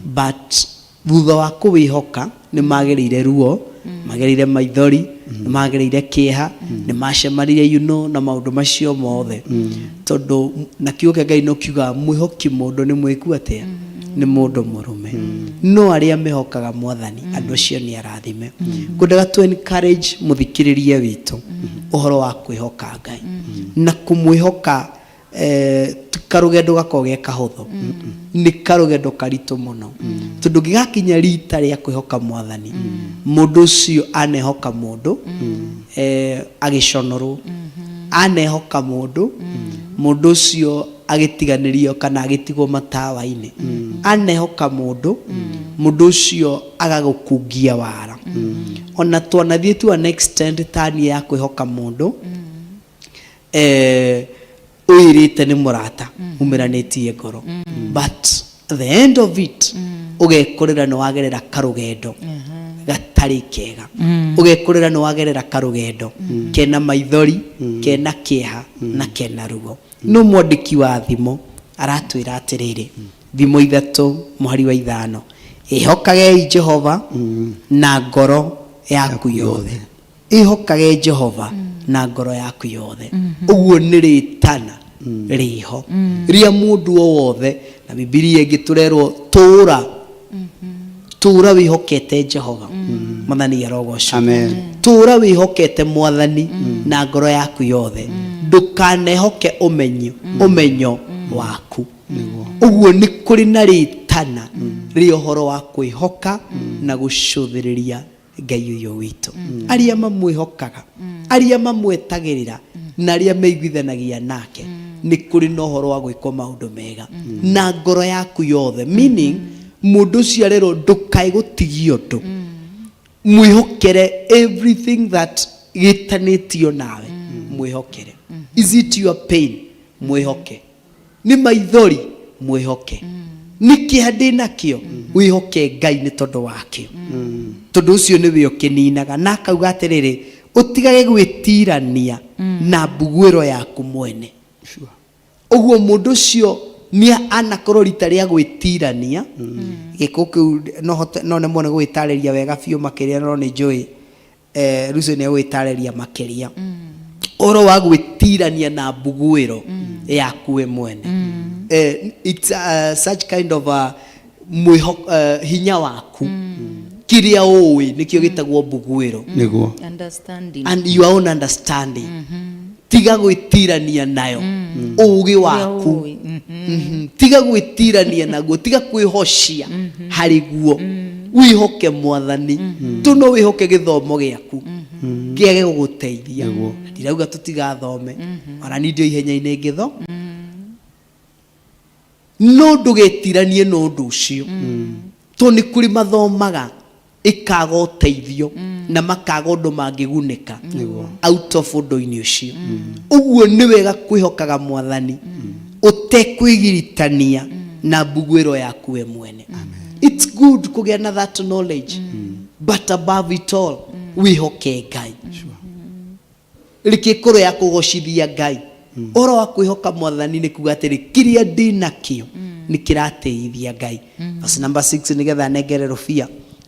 but thutha wa kũwĩhoka nĩ magereire ruo, magereire maithori, nĩ magereire kĩeha, nĩ macemanirie na maũndũ macio mothe, tondũ na kiugo kĩa Ngai no kiugaga mwĩhoki mũndũ nĩ mwĩku atĩa? Nĩ mũndũ mũrume. No arĩa mehokaga Mwathani, andũ acio nĩ arathime. Ngwendaga to encourage mũthikĩrĩria witũ ũhoro wa kwĩhoka Ngai na kũmwĩhoka. Ti karũgendo gakoragwo ge kahũthũ, nĩ karũgendo karitũ mũno, tondũ gĩgakinya rita rĩa kwĩhoka Mwathani, mũndũ ũcio anehoka mũndũ agĩconorwo, anehoka mũndũ, mũndũ ũcio agĩtiganĩrio kana agĩtigwo matawa-inĩ, anehoka mũndũ, mũndũ ũcio agagũkungia wara. Ona twanathiĩ to an extent tani ya kwĩhoka mũndũ wĩrĩte nĩ mũrata umĩranĩtie ngoro, but at the end of it ũgekorera nĩ wagerera karũgendo gatarĩ kega, ũgekorera nĩ wagerera karũgendo kena maithori, kena kĩeha na kena ruo. No mwandĩki wa Thimo aratwĩra atĩrĩrĩ, Thimo 3 mũhari wa 5, ĩhokagei Jehova na ngoro yaku yothe, ĩhokage Jehova na ngoro yaku yothe. Ũguo nĩ rĩtana rĩho rĩa mũndũ o wothe, na Bibilia ĩngĩ tũrerwo tũra tũra wĩhokete Jehova. Mwathani arogocwo. Amen. Tũra wĩhokete Mwathani na ngoro yaku yothe, ndũkanehoke ũmenyo waku. Ũguo nĩ kũrĩ na rĩtana rĩa ũhoro wa kwĩhoka na gũcũthĩrĩria Ngai ũyũ witũ. Arĩa mamwĩhokaga, arĩa mamwetagĩrĩra na arĩa meiguithanagia nake, nĩ kũrĩ na ũhoro wa gwĩkwo maũndũ mega na ngoro yaku yothe, meaning mũndũ ũcio arerwo ndũkae gũtigia ũndũ, mwĩhokere everything that gĩtanĩtio nawe, mwĩhokere. Is it your pain? Mwĩhoke. Nĩ maithori? Mwĩhoke. Nĩ kĩeha ndĩ nakĩo? Wĩhoke Ngai nĩ tondũ wakĩo, tondũ ũcio nĩwe ũkĩninaga. Na akauga atĩrĩrĩ, ũtigage gwĩtirania na mbuguĩro yaku mwene. Ũguo mũndũ ũcio nĩ anakorwo rita rĩa gwĩtirania gĩko kĩu, no hote no nemwo nĩ gũgĩtarĩria wega biũ makĩria, no nĩ njũĩ Lucy nĩ egũgĩtarĩria makĩria ũhoro wa gwĩtirania na mbuguĩro yaku we mwene. It's such kind of a hinya waku, kĩrĩa ũĩ nĩkĩo gĩtagwo mbuguĩro. Understanding. And your own understanding, tiga gwĩtirania nayo ũgĩ waku. Ũĩ. Tiga gwĩtirania naguo, tiga kwĩhocia harĩ guo, wĩhoke Mwathani. Tu no wĩhoke gĩthomo gĩaku kĩage gũgũteithia. Ndirauga tũtigathome, ona niĩ ndio ihenya-inĩ ngĩtho, no ndũgetiranie na ũndũ ũcio, tondũ nĩ kũrĩ mathomaga ĩkaga ũteithio na makaga ũndũ mangĩgunĩka out of ũndũ-inĩ ũcio. Ũguo nĩ wega kwĩhokaga Mwathani ũtekwĩgiritania na mbuguĩro yaku we mwene. It's good kũgĩa na that knowledge, but above it all wĩhoke Ngai. Rĩkĩkorwo ya kũgocithia Ngai, ũhoro wa kwĩhoka Mwathani nĩ kuga atĩrĩ, kĩrĩa ndĩ nakĩo nĩ kĩratĩithia Ngai. Verse number 6, nĩgetha nengere rũbia,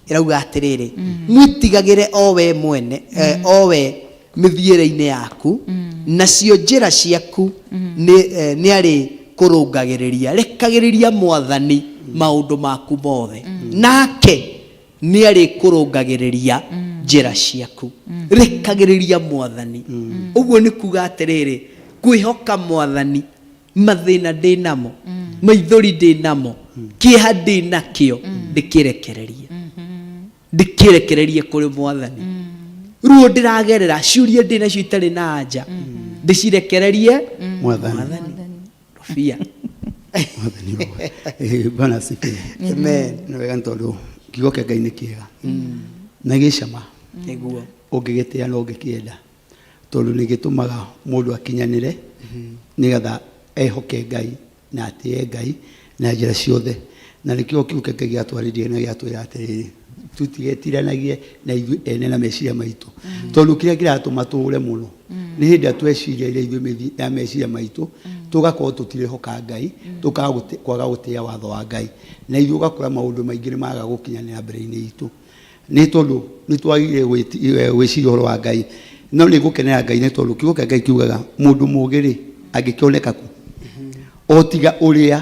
ĩrauga atĩrĩrĩ, mwĩtigagĩre o we mwene, o we mĩthiĩre-inĩ yaku, nacio njĩra ciaku nĩ arĩ kũrũngagĩrĩria. Rekagĩrĩria Mwathani maũndũ maku mothe, nake nĩ arĩkũrũngagĩrĩria. Njĩra ciaku rekagĩrĩria Mwathani. Ũguo nĩ kuga atĩrĩrĩ, kwĩhoka Mwathani, mathĩna ndĩ namo, maithori ndĩ namo, kĩeha ndĩ nakĩo, ndĩkĩrekererie, ndĩkĩrekererie kũrĩ Mwathani. Ruo ndĩragerera, ciũria ndĩ nacio itarĩ na anja, ndĩcirekererie Mwathani. Mwathani. Rũbia. Mwathani ũmwe. Eh, Bwana asifiwe. Amen. Nĩ wega nĩ tondũ kiugo kĩa Ngai nĩ kĩega na gĩ cama. Nĩguo. Ũngĩgĩtĩa na ũngĩkĩenda, tondũ nĩ gĩtũmaga mũndũ akinyanĩre nĩgetha ehoke Ngai na atĩe Ngai na njĩra ciothe. Na nĩkĩo kiugo kĩa Ngai gĩatwarĩrie na gĩatwĩra atĩrĩrĩ, tũtigetiranagie na ithuĩ ene na meciria maitũ, tondũ kĩrĩa kĩratũma tũũre mũno nĩ hĩndĩ ĩrĩa tweciria ĩrĩa ithuĩ ya meciria maitũ, tũgakorwo tũtirehoka Ngai, tũkaga kwaga gũtĩa watho wa Ngai, na ithuĩ ũgakora maũndũ maingĩ nĩ maga gũkinyanĩra mbere-inĩ itũ nĩ tondũ nĩ twagire gwĩciria ũhoro wa Ngai. No nĩ ngũkenera Ngai nĩ tondũ kiugo kĩa Ngai kiugaga mũndũ mũũgĩ rĩ angĩkĩoneka kũ o tiga ũrĩa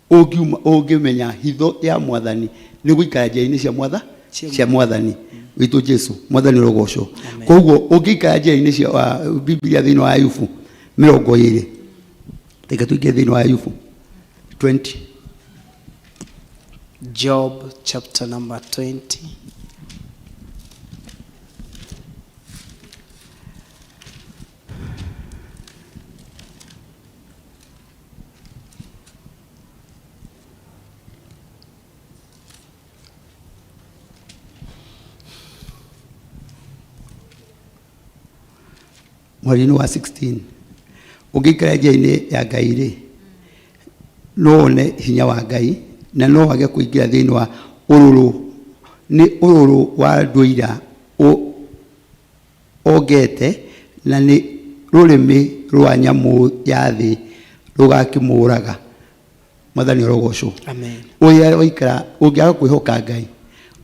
ũngiuma ũngĩmenya hitho ya Mwathani nĩ gũikara njĩra-inĩ cia mwatha cia Mwathani witũ Jesu. Mwathani ũrogocwo. Koguo ũngĩikara njĩra-inĩ cia Biblia thĩinĩ wa Ayubu 20, reke tũingĩre thĩinĩ wa Ayubu 20. Job chapter number 20. Mweri-inĩ wa 16, ũngĩikara njĩra-inĩ ya Ngai rĩ, no wone hinya wa Ngai na no wage kũingĩra thĩinĩ wa ũrũrũ, nĩ ũrũrũ wa ndũira ongete, na nĩ rũrĩmĩ rwa nyamũ ya thĩ rũgakĩmũũraga. Mwathani ũrogocwo. Amen. Ũrĩa waikara ũngĩaga kwĩhoka Ngai,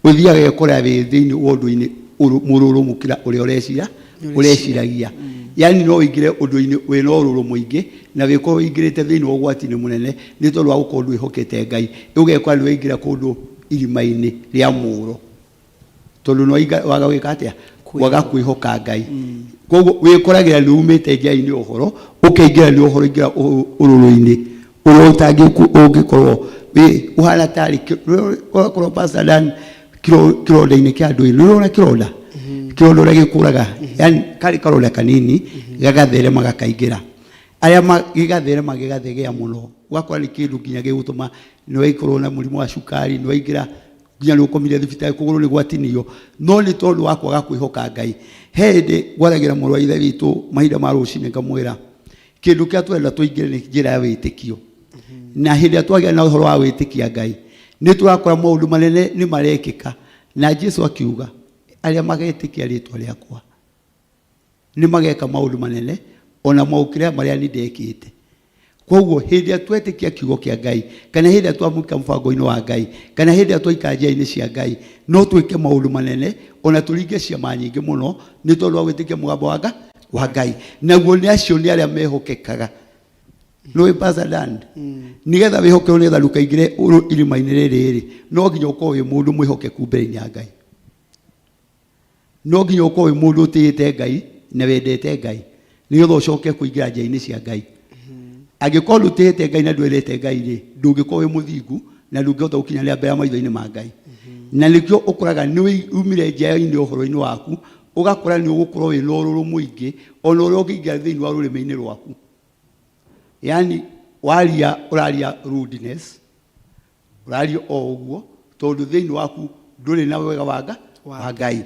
ũthiaga ũgekora wĩ thĩinĩ wa ũndũ-inĩ mũrũrũ gũkĩra ũrĩa ũreciria ũreciragia. Yani no ũingĩre ũndũ-inĩ wĩna ũrũrũ mũingĩ na wĩkorwo ũingĩrĩte thĩinĩ wa ũgwati-inĩ mũnene nĩ tondũ wa gũkorwo ndwĩhokete Ngai. Ũgekora nĩ waingĩra kũndũ irima-inĩ rĩa mũro, tondũ nĩ waga gwĩka atĩa? Waga kwĩhoka Ngai. Koguo wĩkoragĩra nĩ umĩte njĩra-inĩ ya ũhoro, ũkaingĩra nĩ ũhoro ingĩra ũrũrũ-inĩ ũrĩa ũngĩkorwo wĩ ũhana tarĩ ũgakorwo Pastor Dan kĩronda-inĩ kĩa andũ. Nĩ ũrona kĩronda, kĩronda ũrĩa gĩkũraga, yani karĩ karonda kanini gagatherema gakaingĩra arĩa gĩgatherema gĩgathegea mũno, ũgakora nĩ kĩndũ nginya gĩgũtũma nĩ wakorwo na mũrimũ wa cukari, nĩ waingĩra nginya nĩ ũkomire thibitarĩ, kũgũrũ nĩ gwatinio, no nĩ tondũ wa kwaga kwĩhoka Ngai. He hĩndĩ ngwaragĩra mũrũ wa ithe witũ mahinda ma rũcinĩ, ngamwĩra kĩndũ kĩrĩa tũrenda tũingĩre nĩ njĩra ya wĩtĩkio, na hĩndĩ ĩrĩa twagĩa na ũhoro wa gwĩtĩkia Ngai, nĩ tũrakora maũndũ manene nĩ marekĩka. Na Jesu akiuga arĩa magetĩkia rĩtwa rĩakwa nĩ mageka maũndũ manene ona maũkĩra marĩa niĩ ndekĩte. Koguo hĩndĩ ĩrĩa twetĩkia kiugo kĩa Ngai, kana hĩndĩ ĩrĩa twamũka mũbango-inĩ wa Ngai, kana hĩndĩ ĩrĩa twaikara njĩra-inĩ cia Ngai, no twĩke maũndũ manene ona tũringe ciama nyingĩ mũno nĩ tondũ wa gwĩtĩkia mũgambo wa wa Ngai. Naguo nĩ acio nĩ arĩa mehokekaga. Nĩũĩ Pastor Dan, nĩgetha wĩhokerwo, nĩgetha ndũkaingĩre irima-inĩ rĩrĩ rĩ, no nginya ũkorwo wĩ mũndũ mwĩhokeku mbere-inĩ ya Ngai. No nginya ũkorwo wĩ mũndũ ũtĩĩte Ngai na wendete Ngai nĩgetha ũcoke kũingĩra njĩra-inĩ cia Ngai. Angĩkorwo ndũtĩĩte Ngai na ndwendete Ngai rĩ, ndũngĩkorwo wĩ mũthingu na ndũngĩhota gũkinyanĩra mbere ya maitho-inĩ ma Ngai. Na nĩkĩo ũkoraga nĩ umire njĩra-inĩ ũhoro-inĩ waku, ũgakora nĩ ũgũkorwo wĩna ũrũrũ mũingĩ ona ũrĩa ũngĩingĩra thĩinĩ wa rũrĩmĩ-inĩ rwaku. Yani waria ũraria rudeness, ũraria o ũguo tondũ thĩinĩ waku ndũrĩ na wega wa wa Ngai,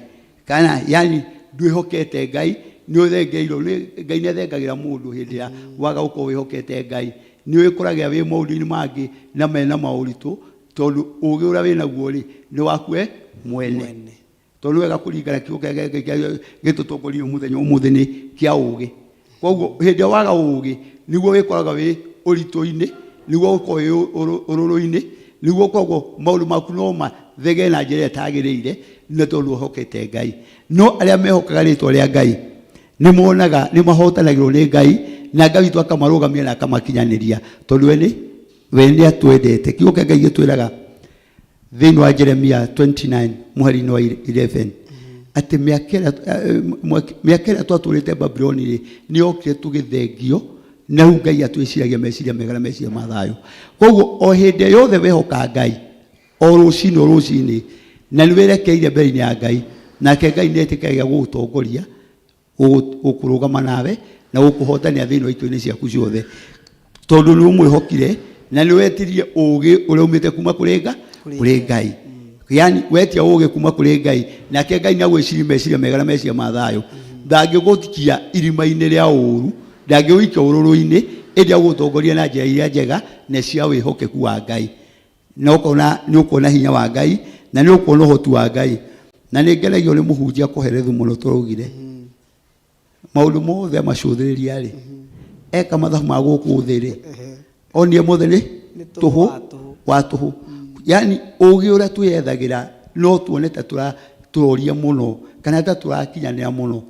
kana yani ndwĩhokete Ngai, nĩ ũthengeirwo nĩ Ngai. Nĩ athengagĩra mũndũ hĩndĩ ya waga gũkorwo wĩhokete Ngai. Nĩ wĩkoragĩra wĩ maũndũ-inĩ mangĩ na mena maũritũ, tondũ ũgĩ ũrĩa wĩnaguo rĩ nĩ waku we mwene. Mwene. Tondũ nĩ wega kũringana kiugo kĩa Ngai kĩrĩa gĩtũtongoria mũthenya ũmũthĩ nĩ kĩa ũgĩ. Koguo hĩndĩ ĩrĩa waga ũgĩ nĩguo wĩkoraga wĩ ũritũ-inĩ, nĩguo ũkorwo wĩ ũrũrũ-inĩ, nĩguo ũkoragwo maũndũ maku no mathegee na njĩra ĩrĩa ĩtagĩrĩire, nĩ tondũ ndwĩhokete Ngai. No arĩa mehokaga rĩtwa rĩa Ngai nĩ monaga nĩ mahotanagĩrwo nĩ Ngai, na Ngai witũ akamarũgamia na akamakinyanĩria, tondũ we nĩ we nĩ atwendete. Kiugo kĩa Ngai gĩtwĩraga thĩinĩ wa Jeremia 29 mũhari-inĩ wa 11. Atĩ mĩaka ĩrĩa eh, mwaki- mĩaka ĩrĩa twatũrĩte Babuloni rĩ, nĩ yokire tũgĩthengio, na rĩu Ngai atwĩciragia meciria mega na meciria ma thayũ. Koguo o hĩndĩ yothe wehoka Ngai, o rũcinĩ o rũcinĩ, na nĩ wĩrekeire mbere-inĩ ya Ngai, nake Ngai nĩ etĩkagĩra gũgũtongoria, gũkũrũgama nawe na gũkũhotania thĩinĩ wa itua-inĩ ciaku ciothe, tondũ nĩ ũmwĩhokire na nĩ wetirie ũgĩ ũrĩa umĩte kuma kũrĩ nga kũrĩ Ngai. Yani wetia ũgĩ kuma kũrĩ Ngai, nake Ngai nĩ agwĩciria meciria mega na meciria ma thayũ. Ndangĩgũtikia irima-inĩ rĩa ũru, ndangĩgũikia ũrũrũ-inĩ, ĩndĩ agũgũtongoria na njĩra iria njega na cia wĩhokeku wa Ngai. Na ũkona nĩ ũkuona hinya wa Ngai na nĩ ũkuona ũhoti wa Ngai. Na nĩ ngenagio nĩ mũhunjia Kohelethu mũno tũraugire. Maũndũ mothe amacũthĩrĩria rĩ, eka mathabu ma gũkũ thĩ rĩ, onire mothe nĩ Nĩ tũhũ tũhũ wa tũhũ. wa tũhũ. Yani ũgĩ ũrĩa twĩyethagĩra no tuone ta tũroria mũno kana ta tũrakinyanĩra mũno.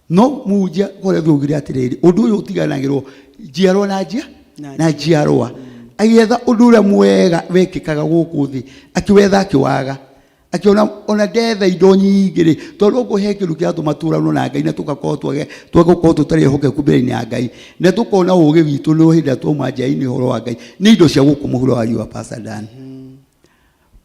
No mũhunjia Kohelethu augire atĩrĩrĩ, ũndũ ũyũ ũtiganagĩrwo njiarwa na njia Na na njiarwa. Agĩetha ũndũ ũrĩa mwega wekĩkaga gũkũ thĩ, akĩwetha akĩwaga. Akĩona ona ndetha indo nyingĩ rĩ, tondũ ũguo he kĩndũ kĩratũma tũranwo na Ngai na tũgakorwo twage twage gũkorwo tũtarĩ ehokeku mbere-inĩ ya Ngai, na tũkona ũgĩ witũ nĩ hĩndĩ ĩrĩa twauma nja-inĩ ũhoro wa Ngai, nĩ indo cia gũkũ mũhuro wa riũa, Pastor Dan.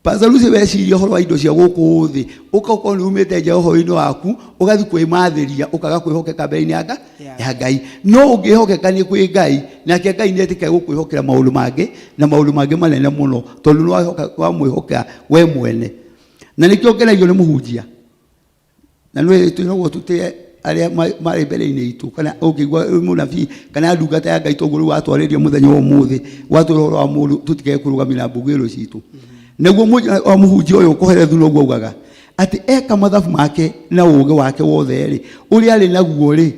Pastor Lucy, weciria ũhoro wa indo cia gũkũ thĩ, ũgakorwo nĩ umĩte nja ũhoro-inĩ waku, ũgathiĩ kwĩmathĩria, ũkaga kwĩhokeka mbere-inĩ ya ya Ngai. No ũngĩhokeka nĩ kwĩ Ngai, nake Ngai nĩ etĩkagia gũkwĩhokera maũndũ mangĩ, na maũndũ mangĩ manene mũno, tondũ nĩ wamwĩhoka we mwene. Na nĩkĩo ngenagio nĩ mũhunjia. Na nĩ twĩragwo tũtĩe arĩa marĩ mbere-inĩ itũ, kana ũngĩigua wĩ mũnabii kana ndungata ya Ngai, toguo rĩu watwarĩria mũthenya wa ũmũthĩ, watwĩra ũhoro wa mũndũ, tũtikae kũrũgamia na mbugĩrĩrio citũ. Naguo wa mũhunjia ũyũ Kohelethu noguo augaga atĩ eka mathabu make na ũgĩ wake wothe rĩ, ũrĩa arĩ naguo rĩ,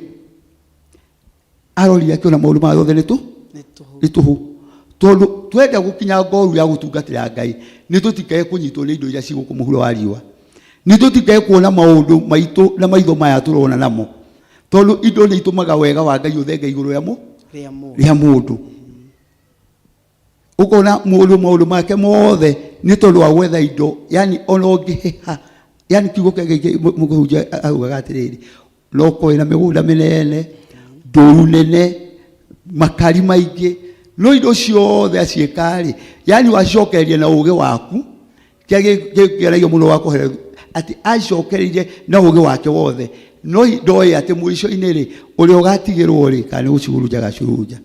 arorire akĩona maũndũ maya yothe nĩ Nĩ tũhũ. Nĩ tũhũ. Tondũ twenda gũkinya ngoru ya gũtungatĩra Ngai, nĩ tũtikae kũnyitwo nĩ indo iria ci gũkũ mũhuro wa riũa. Nĩ tũtikae kuona maũndũ maitũ na maitho maya tũrona namo, tondũ indo nĩ itũmaga wega wa Ngai ũthenge igũrũ rĩa Rĩa mũndũ. Rĩa mũndũ. Ũkona mũndũ maũndũ make mothe nĩ tondũ wa gwetha indo, yani ona ũngĩheha, yani kiugo kĩa Ngai mũhunjia augaga atĩrĩrĩ, no ũkorwo wĩna mĩgũnda mĩnene, ndũru nene, makari maingĩ, no indo ciothe aciĩka-rĩ, yani wacokereria na ũgĩ waku, kĩrĩa kĩgeragio mũno wa kũhera atĩ acokereirie na ũgĩ wake wothe, no ndoĩ atĩ mũico-inĩ rĩ, ũrĩa ũgatigĩrwo rĩ, kana nĩ gũcurunja agacurunja.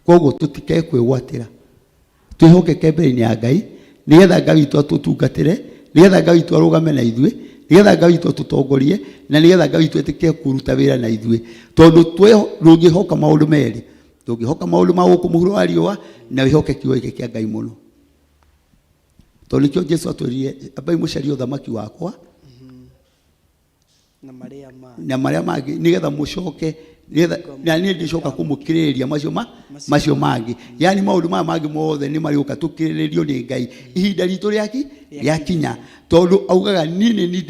Koguo tũtikae kwĩgwatĩra, twĩhokeke mbere-inĩ ya Ngai, nĩgetha Ngai witũ atũtungatĩre, nĩgetha Ngai witũ arũgame na ithuĩ, nĩgetha Ngai witũ atũtongorie, na nĩgetha Ngai witũ etĩkĩre kũruta wĩra na ithuĩ. Tondũ ndũngĩhoka maũndũ merĩ, ndũngĩhoka maũndũ ma gũkũ mũhuro wa riũa na wĩhoke kiugo gĩkĩ kĩa Ngai mũno. Tondũ nĩkĩo Jesu atwĩrire, ambai mũcarie ũthamaki wakwa na marĩa mangĩ, na marĩa mangĩ, nĩgetha mũcoke, nĩgetha na niĩ ndĩcoka kũmũkĩrĩrĩria macio macio mangĩ. Yani maũndũ maya mangĩ mothe nĩ marĩũka tũkĩrĩrĩrio nĩ Ngai ihinda ritũ rĩakinya, tondũ augaga niĩ nĩ niĩ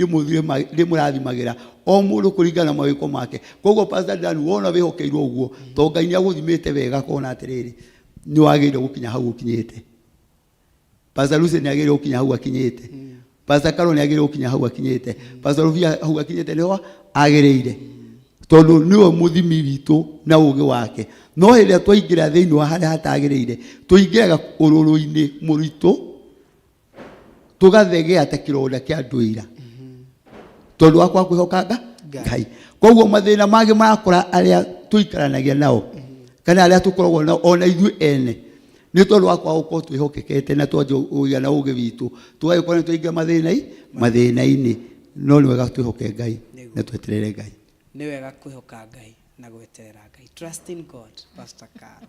ndĩmũrathimagĩra o mũndũ kũringana na mawĩko make. Koguo Pastor Dan, wona wĩhokeirwo ũguo, tondũ Ngai nĩ agũthimĩte wega akona atĩrĩrĩ, nĩ wagĩrĩire gũkinya hau ũkinyĩte. Pastor Lucy nĩ agĩrĩire gũkinya hau akinyĩte. Pastor Carol nĩ agĩrĩire gũkinya hau akinyĩte. Pastor Rubia hau akinyĩte nĩho agĩrĩire, tondũ nĩwe mũthimi witũ na ũgĩ wake. No hĩndĩ ĩrĩa twaingĩra thĩinĩ wa harĩa hatagĩrĩire, tũingĩraga ũrũrũ-inĩ mũritũ, tũgathegea ta kĩronda kĩa ndũira, tondũ wa kwaga kwĩhoka Ngai. Koguo mathĩna mangĩ marakora arĩa tũikaranagia nao kana arĩa tũkoragwo nao ona ithuĩ ene, nĩ tondũ wa kwaga gũkorwo twĩhokekete na twanjia kũgĩa na ũgĩ witũ, tũgagĩkorwo nĩ twaingĩra mathĩna-inĩ. No nĩ wega twĩhoke Ngai na tweterere Ngai. Nĩ wega kwĩhoka Ngai na gweterera Ngai. Trust in God, Pastor Carol.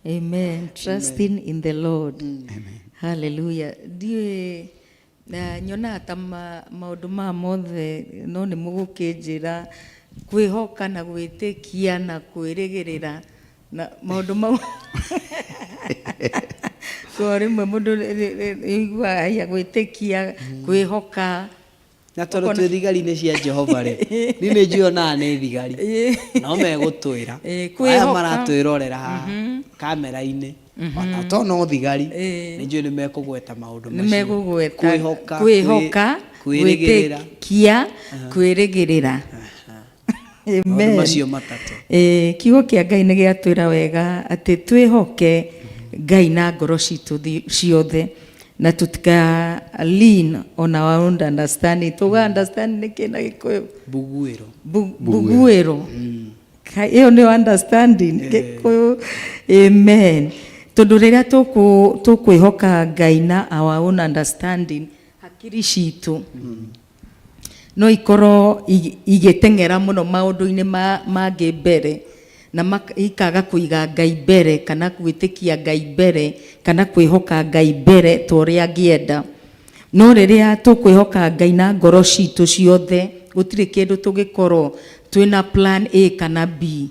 Amen. Trusting in the Lord. Hallelujah. Ndiũĩ na nyonaga ta maũndũ maya mothe, no nĩ mũgũkĩnjĩra kwĩhoka na gwĩtĩkia na kwĩrĩgĩrĩra na maũndũ mau, ko rĩmwe mũndũ iguaga haiya gwĩtĩkia, kwĩhoka. Na tondũ twĩ thigari-inĩ cia Jehova rĩ, niĩ nĩ njũĩ onaga nĩ thigari, no megũtwĩra aya kwĩhoka. Maratwĩrorera haha kamera-inĩ. Ona to no thigari, nĩ njũĩ nĩ mekũgweta maũndũ Nĩ macio. megũgweta Kwĩhoka, kwĩhoka, kwĩrĩgĩrĩra. Gwĩtĩkia, kwĩrĩgĩrĩra. Maũndũ Amen. macio matatũ. Ĩĩ, kiugo kĩa Ngai nĩ gĩatwĩra wega atĩ twĩhoke Ngai na ngoro citũ ciothe na tũtika lean on our own understanding. Tuga understanding nĩ kĩ na Gĩkũyũ? Mbuguĩro. Mbuguĩro. Ĩyo nĩyo understanding Gĩkũyũ. Amen. Tondũ rĩrĩa tũkwĩhoka Ngai na our own understanding, hakiri citũ no ikorwo igĩteng'era mũno maũndũ-inĩ mangĩ mbere, na ikaga kũiga Ngai mbere, kana gwĩtĩkia Ngai mbere, kana kwĩhoka Ngai mbere ta ũrĩa angĩenda. No rĩrĩa tũkwĩhoka Ngai na ngoro citũ ciothe, gũtirĩ kĩndũ tũngĩkorwo twĩna plan A kana B.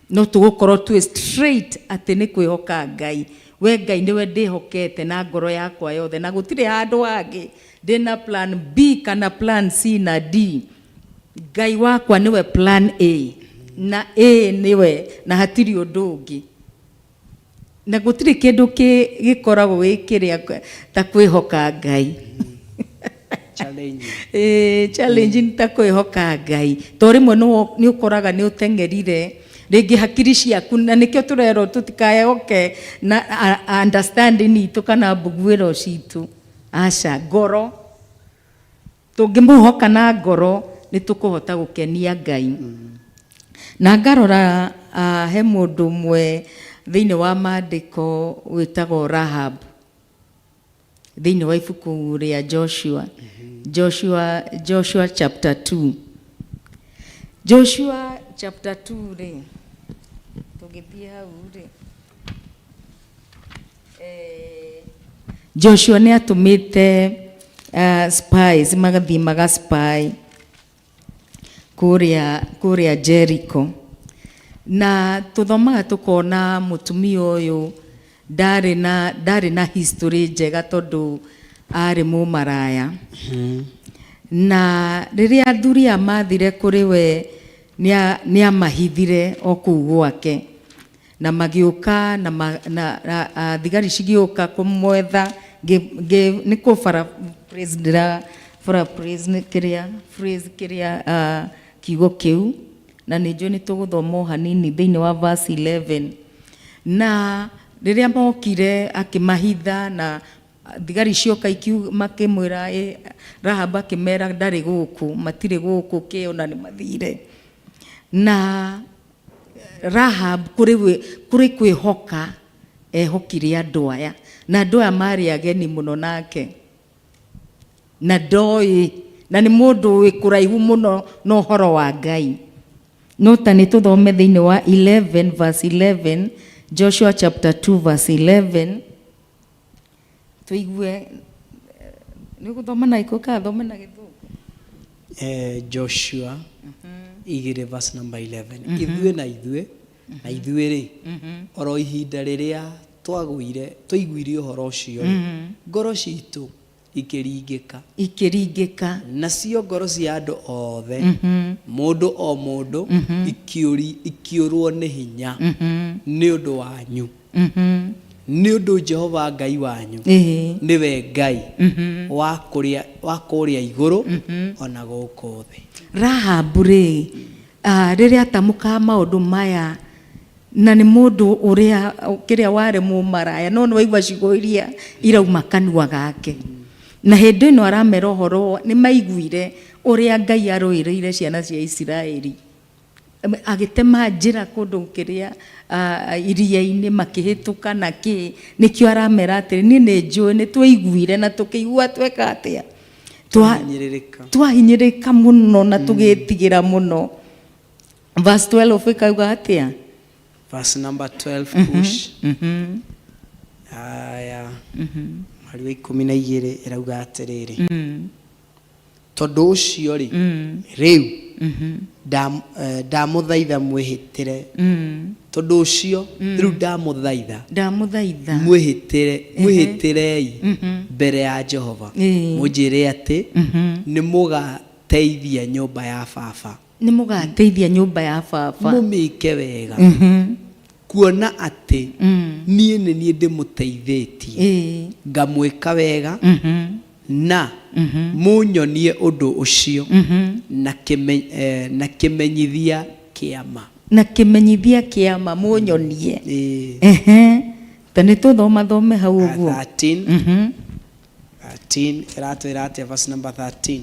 No tũgũkorwo twĩ straight atĩ nĩ kwĩhoka Ngai. We Ngai nĩwe ndĩhokete na ngoro yakwa yothe, na gũtirĩ handũ hangĩ ndĩna plan B kana plan C na D. Ngai wakwa nĩwe plan A na A nĩwe, na hatirĩ ũndũ ũngĩ. Na gũtirĩ kĩndũ gĩkoragwo gĩ kĩrĩa ta kwĩhoka Ngai. Challenge. Challenge nĩ ta kwĩhoka Ngai. To rĩmwe nĩ ũkoraga nĩ ũteng'erire rĩngĩ hakiri ciaku, na nĩkĩo tũrerwo tũtikaehoke na understanding itũ kana mbuguĩro citũ. Aca, ngoro. Tũngĩmũhoka na ngoro nĩ tũkũhota gũkenia Ngai. Na ngarora, he mũndũ ũmwe thĩinĩ wa maandĩko wĩtagwo Rahab, thĩinĩ wa ibuku rĩa Joshua. Joshua chapter 2. Joshua chapter 2 rĩ, tũgĩthiĩ hau rĩ, Joshua nĩ atũmĩte spies magathiĩ magaspy kũrĩa Jericho. Na tũthomaga tũkona mũtumia ũyũ ndarĩ na history njega tondũ arĩ mũmaraya. Na rĩrĩa athuri aya mathire kũrĩ we, nĩamahithire o kũu gwake. Na magĩũka, na thigari cigĩũka kũmwetha, nĩ kũ paraphrase ndĩra paraphrase nĩ kĩrĩa, phrase kĩrĩa, kiugo kĩu, na nĩ njũĩ nĩ tũgũthoma o hanini thĩinĩ wa verse 11. Na rĩrĩa mokire akĩmahitha, na thigari cioka makĩmwĩra, Rahab akĩmera ndarĩ gũkũ, matirĩ gũkũ, kĩ ona nĩ mathire. Na Rahab kũrĩ kwĩhoka ehokire andũ aya, na andũ aya marĩ ageni mũno nake, na ndoĩ, na nĩ mũndũ wĩ kũraihu mũno na ũhoro wa Ngai. No ta nĩ tũthome thĩinĩ wa 11 verse 11, Joshua chapter 2 verse 11, tũigue. Nĩ ũgũthoma na Gĩkũyũ kana thome na Gĩthũngũ? Joshua 2 verse number 11. Ithuĩ na ithuĩ na ithuĩ rĩ, oro ihinda rĩrĩa twaiguire ũhoro ũcio rĩ, ngoro citũ ikĩringĩka. Ikĩringĩka. Nacio ngoro cia andũ othe, mũndũ o mũndũ, ikĩũrwo nĩ hinya nĩ ũndũ wanyu, nĩ ũndũ Jehova Ngai wanyu nĩwe Ngai wa kũrĩa igũrũ ona gũkũ thĩ. Rahab rĩ, rĩrĩa atamũkaga maũndũ maya, na nĩ mũndũ ũrĩa kĩrĩa warĩ mũmaraya, no nĩ waigua ciugo iria irauma kanua gake. Na hĩndĩ ĩno aramera ũhoro, nĩ maiguire ũrĩa Ngai arũĩrĩire ciana cia Isiraeli, agĩtema njĩra kũndũ kĩrĩa, iria-inĩ makĩhĩtũka na kĩ. Nĩkĩo aramera atĩrĩ, niĩ nĩ njũĩ, nĩ twaiguire na tũkĩigua tweka atĩa, Twahinyĩrĩrĩka. Twahinyĩrĩrĩka mũno na tũgĩtigĩra mũno. Verse 12 ĩkauga atĩa? Verse number 12 push. Aya, mweri wa 12 ĩrauga atĩrĩrĩ, tondũ ũcio rĩ, rĩu ndamũthaitha mwĩhĩtĩre, tondũ ũcio rĩu ndamũthaitha Ndamũthaitha mwĩhĩtĩre, mwĩhĩtĩrei mbere ya Jehova, mũnjĩre atĩ nĩ mũgateithia nyũmba ya baba. Nĩ mũgateithia nyũmba ya baba. Mũmĩke wega. Kuona atĩ niĩ nĩ niĩ ndĩmũteithĩtie, ngamwĩka wega, na mũnyonie ũndũ ũcio na kĩme, eh, na kĩmenyithia kĩa ma. Na kĩmenyithia kĩa ma mũnyonie. Ĩĩ. Ehe. Ta nĩ tũthomathome hau ũguo. 13. 13 ĩratwĩra atĩa? Verse number 13.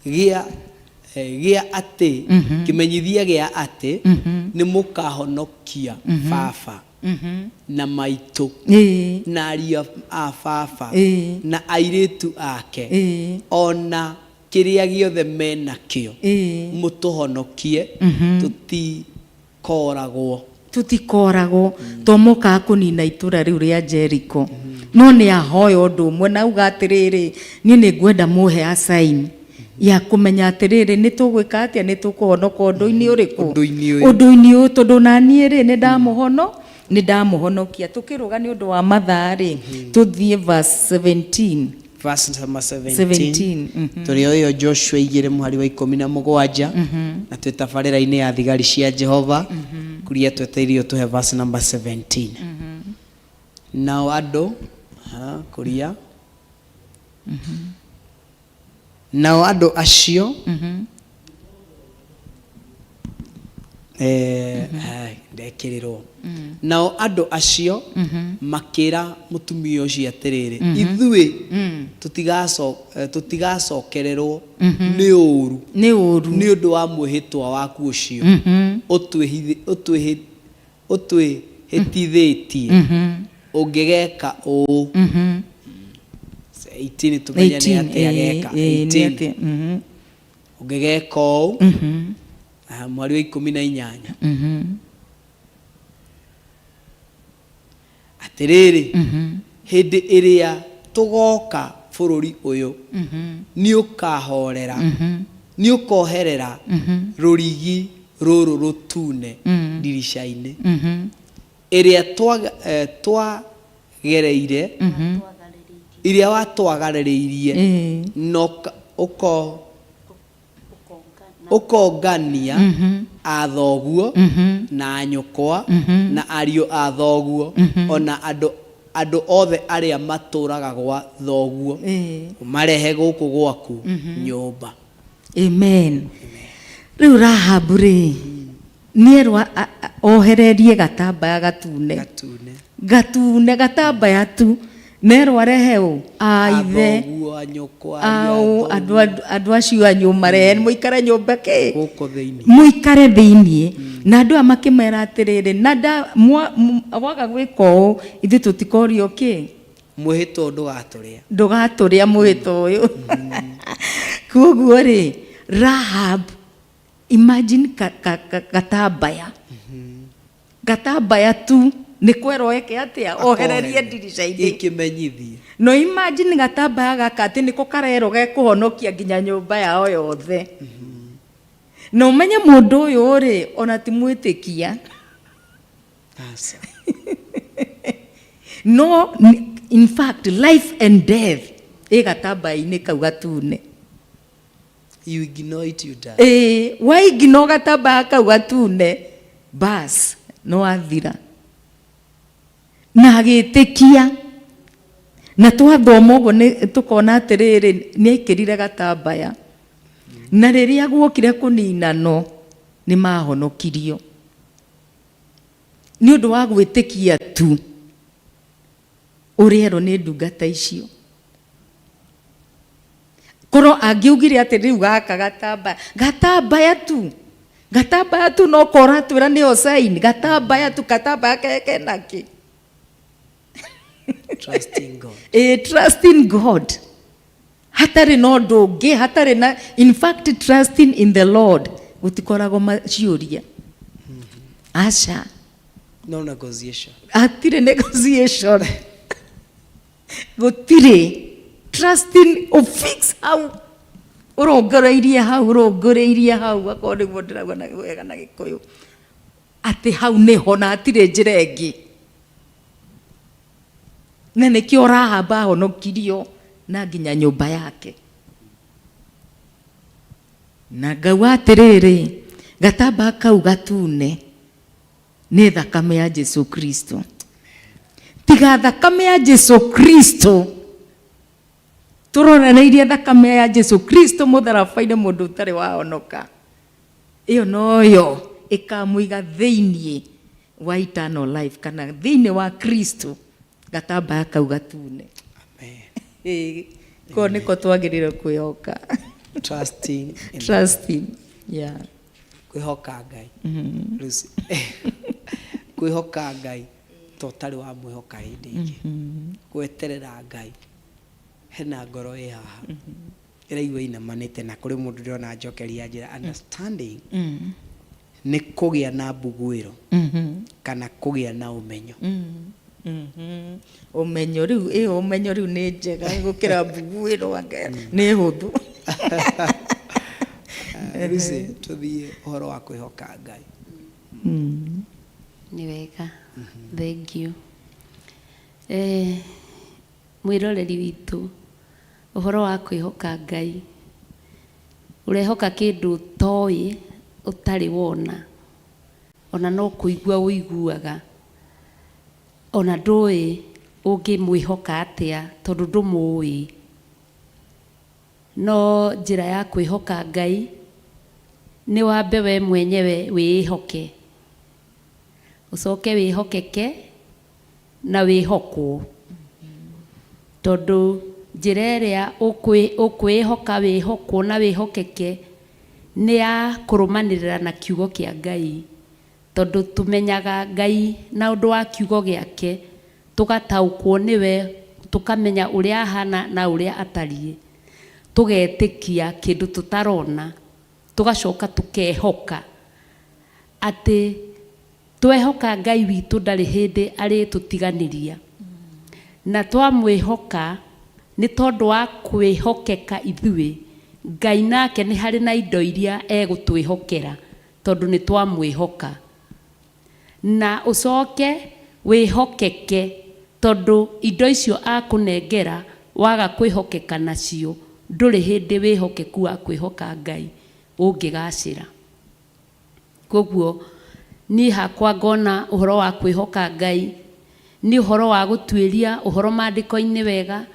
Gĩa gĩa atĩ kĩmenyithia gĩa atĩ nĩ mũkahonokia baba na maitũ na ariũ a baba na airĩtu ake ona kĩrĩa gĩothe menakĩo, mũtũhonokie tũtikoragwo. Tũtikoragwo to mokaga kũnina itũra rĩu rĩa Jericho. No nĩ ahoya ũndũ ũmwe na auga atĩrĩrĩ, niĩ nĩ ngwenda mũhe a sign ya kũmenya atĩrĩrĩ, nĩ tũgwĩka atĩa, nĩ tũkũhonoka ũndũ-inĩ ũrĩkũ? Ũndũ-inĩ ũyũ. Ũndũ-inĩ ũyũ, tondũ na niĩ rĩ, nĩ ndamũhono nĩ ndamũhonokia. Tũkĩrũga nĩ ũndũ wa mathaa rĩ, tũthiĩ verse 17. Verse number 17. 17, mhm. Tũrĩ o ĩyo Joshua 2 mũhari wa 17, na twĩ tabarĩra-inĩ ya thigari cia Jehova. Kuria twetereirio tũhe verse number 17. Nao andũ ha, kuria nao andũ acio ndekĩrĩrwo. Nao andũ acio makĩra mũtumia ũcio atĩrĩrĩ, ithuĩ tũtigacokererwo nĩ ũũru nĩ ũũru nĩ ũndũ wa mwĩhĩtwa waku ũcio ũtwĩhĩtithĩtie ũngĩgeka ũũ. 18, tũmenye nĩ 18. Atĩa geka? Nĩ 18. Atĩa? Ũngĩgeka ũũ. Mweri wa 18. Atĩrĩrĩ, hĩndĩ ĩrĩa tũgoka bũrũri ũyũ, nĩ ũkahorera, nĩ ũkoherera rũrigi rũrũ rũtune ndirica-inĩ ĩrĩa twagereire, ĩrĩa watwagarĩrĩirie, na ũkongania a thoguo na nyũkwa na ariũ a thoguo, ona andũ othe arĩa matũraga gwa thoguo, ũmarehe gũkũ gwaku nyũmba. Amen. Rĩu Rahabu rĩ, nĩerwo ohererie gatambaya gatune. Gatune. Gatune, gatambaya tu, nerwo arehe ũ a ithe, Athoguo, a nyũkwa, ariũ au a andũ thoguo. Andũ acio anyu marehe mũikare nyũmba kĩ? Gũkũ thĩinĩ. Mũikare thĩiniĩ. Na andũ aya makĩmera atĩrĩrĩ, na nda waga gwĩka ũũ, ithuĩ tũtikorio kĩ? Mwĩhĩtwa ndũgatũrĩa. Ndũgatũrĩa mwĩhĩtwa ũyũ. Koguo rĩ, Rahab, imagine gatambaya, gatambaya tu, nĩ kwerwo eke atĩa? Ohererie ndirica-inĩ. Gĩkĩmenyithie. No imagine gatambaya gaka atĩ nĩko karerwo gekũhonokia nginya nyũmba yao yothe. Na ũmenye mũndũ ũyũ rĩ, ona ti mwĩtĩkia. Aca. No in fact, life and death ĩ gatambaya-inĩ kau gatune. You ignore it, you die. Ĩĩ, waignore gatambaya kau gatune, bas, no wathira. Na agĩtĩkia, na twathoma ũguo nĩ tũkona atĩrĩrĩ, nĩ aikĩrire gatambaya, na rĩrĩa guokire kũninano, nĩ mahonokirio nĩ ũndũ wa gwĩtĩkia tu ũrĩa erwo nĩ ndungata icio. Korwo angĩugire atĩ rĩu gaka gatambaya, gatambaya tu, gatambaya tu, no kora twĩra nĩyo sign, gatambaya tu, gatambaya kena kĩ? Trust in God. Trust in God, hatarĩ na ũndũ ũngĩ, hatarĩ na, in fact, trusting in the Lord gũtikoragwo ciũria, aca. No negotiation. Hatirĩ negotiation, gũtirĩ. Trusting, ũfix hau ũrongoreirie, hau ũrongoreirie hau, akorwo nĩguo ndĩrauga na wega na Gĩkũyũ, atĩ hau nĩho na hatirĩ njĩra ĩngĩ. Na nĩkĩo Rahab ahonokirio na nginya nyũmba yake. Na ngauga atĩrĩrĩ, gatambaya kau gatune. Nĩ thakame ya Jesu Kristo. Tiga thakame ya Jesu Kristo, tũroranĩirie thakame ya Jesu Kristo mũtharaba-inĩ, mũndũ ũtarĩ wahonoka, ĩyo noyo ĩkamũiga thĩinĩ wa eternal life kana thĩinĩ wa Kristo, gatambaya kau gatune. Amen. Ĩĩ, ko nĩko twagĩrĩire kwĩhoka. Trusting in Trusting, yeah. Kwĩhoka Ngai. Lucy, kwĩhoka Ngai to ũtarĩ wa mwĩhoka hĩndĩ ĩngĩ, gweterera Ngai. Hena ngoro ĩ haha ĩraigua inamanĩte, na kũrĩ mũndũ ndĩrona njokeria njĩra understanding nĩ kũgĩa na mbuguĩro kana kũgĩa na ũmenyo. Ũmenyo rĩu, ĩyo ũmenyo rĩu nĩ njega gũkĩra mbuguĩro, anga nĩ hũthũ. Lucy, tũthiĩ ũhoro wa kwĩhoka Ngai. Nĩ wega, thank you. Mwĩroreri witũ, ũhoro wa kwĩhoka Ngai, ũrehoka kĩndũ ũtoĩ, ũtarĩ wona, ona no kũigua ũiguaga, ona ndũĩ ũngĩmwĩhoka atĩa tondũ ndũmũĩ. No njĩra ya kwĩhoka Ngai nĩ wambe we mwenyewe wĩĩhoke, ũcoke wĩhokeke na wĩhokwo, tondũ njĩra ĩrĩa ũkwĩhoka, wĩhokwo na wĩhokeke nĩ ya kũrũmanĩrĩra na kiugo kĩa Ngai, tondũ tũmenyaga Ngai na ũndũ wa kiugo gĩake, tũgataũkwo nĩwe, tũkamenya ũrĩa ahana na ũrĩa atariĩ, tũgetĩkia kĩndũ tũtarona, tũgacoka tũkehoka atĩ twehoka Ngai witũ ndarĩ hĩndĩ arĩtũtiganĩria. Na twamwĩhoka, nĩ tondũ wa kwĩhokeka ithuĩ, Ngai nake nĩ harĩ na indo iria egũtwĩhokera tondũ nĩ twamwĩhoka. Na ũcoke wĩhokeke, tondũ indo icio akũnengera waga kwĩhokeka nacio, ndũrĩ hĩndĩ wĩhokeku wa kwĩhoka Ngai ũngĩgacĩra. Koguo niĩ hakwa ngona ũhoro wa kwĩhoka Ngai nĩ ũhoro wa gũtuĩria ũhoro maandĩko-inĩ wega,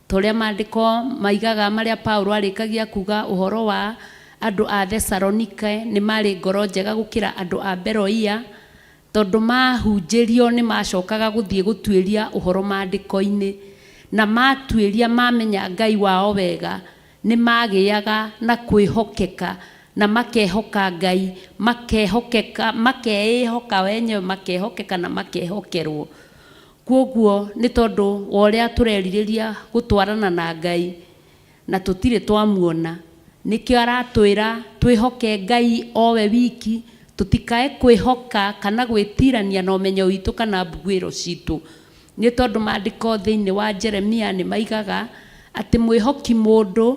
ta ũrĩa maandĩko maigaga, marĩa Paulo arĩkagia kuga ũhoro wa andũ a Thesalonike, nĩ marĩ ngoro njega gũkĩra andũ a Beroia, tondũ mahunjĩrio nĩ macokaga gũthiĩ gũtuĩria ũhoro maandĩko-inĩ, na matuĩria mamenya Ngai wao wega, nĩ magĩaga na kwĩhokeka na makehoka Ngai, makehokeka, makeĩhoka wenyewe, makehokeka na makehokerwo. Koguo nĩ tondũ wa ũrĩa tũrerirĩria gũtwarana na Ngai na tũtirĩ twamuona, nĩkĩo aratwĩra twĩhoke Ngai owe wiki, tũtikae kwĩhoka kana gwĩtirania na ũmenyo witũ kana mbuguĩro citũ, nĩ tondũ maandĩko thĩinĩ wa Jeremia nĩ maigaga atĩ mwĩhoki mũndũ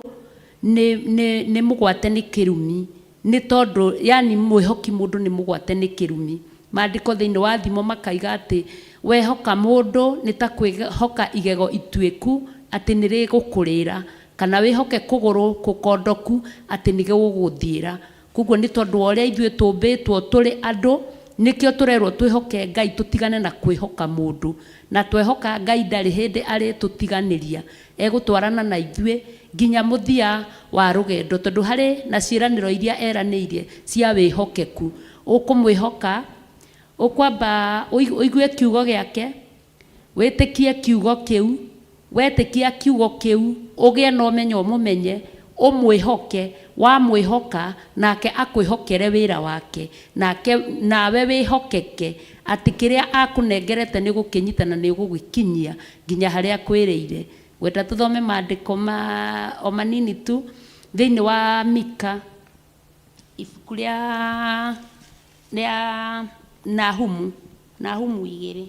nĩ mũgwate nĩ kĩrumi, nĩ tondũ yani mwĩhoki mũndũ nĩ mũgwate nĩ kĩrumi. Maandĩko thĩinĩ wa Thimo makaiga atĩ wehoka mũndũ nĩ ta kwĩhoka igego ituĩku atĩ nĩ rĩgũkũrĩra, kana wĩhoke kũgũrũ kũkondoku atĩ nĩ gũgũthiĩra. Koguo nĩ tondũ wa ũrĩa ithuĩ tũmbĩtwo tũrĩ andũ, nĩkĩo tũrerwo twĩhoke Ngai, tũtigane na kwĩhoka mũndũ. Na twehoka Ngai ndarĩ hĩndĩ arĩtũtiganĩria, egũtwarana na ithuĩ nginya mũthia wa rũgendo, tondũ harĩ na ciĩranĩro iria eranĩire cia wĩhokeku. Ũkũmwĩhoka, ũkwamba ũigue kiugo gĩake, wĩtĩkie kiugo kĩu, wetĩkia kiugo kĩu, ũgĩe na ũmenyo, ũmũmenye, ũmwĩhoke, wamwĩhoka nake akwĩhokere wĩra wake, nake nawe wĩhokeke atĩ kĩrĩa akũnengerete nĩ ũgũkĩnyita na nĩ ũgũgĩkinyia nginya harĩa akwĩrĩire. Ngwenda tũthome maandĩko ma o manini tu thĩinĩ wa Mika, ibuku rĩa Nahumu, Nahumu 2.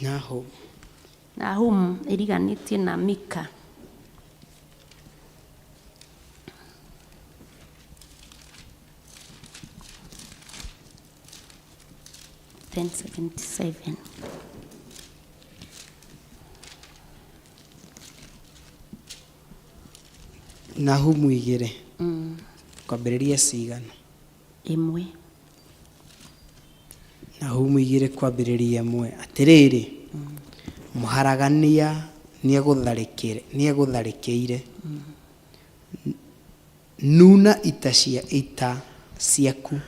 Nahumu. Nahumu ĩriganĩtie na Mika. 10:77. Nahumu 2. Kwambĩrĩria cigana? 1. Nahumu igĩrĩ kwambĩrĩria ĩmwe. Atĩrĩrĩ, mũharagania nĩegũtharĩkĩire, nuna ita cia ita ciaku,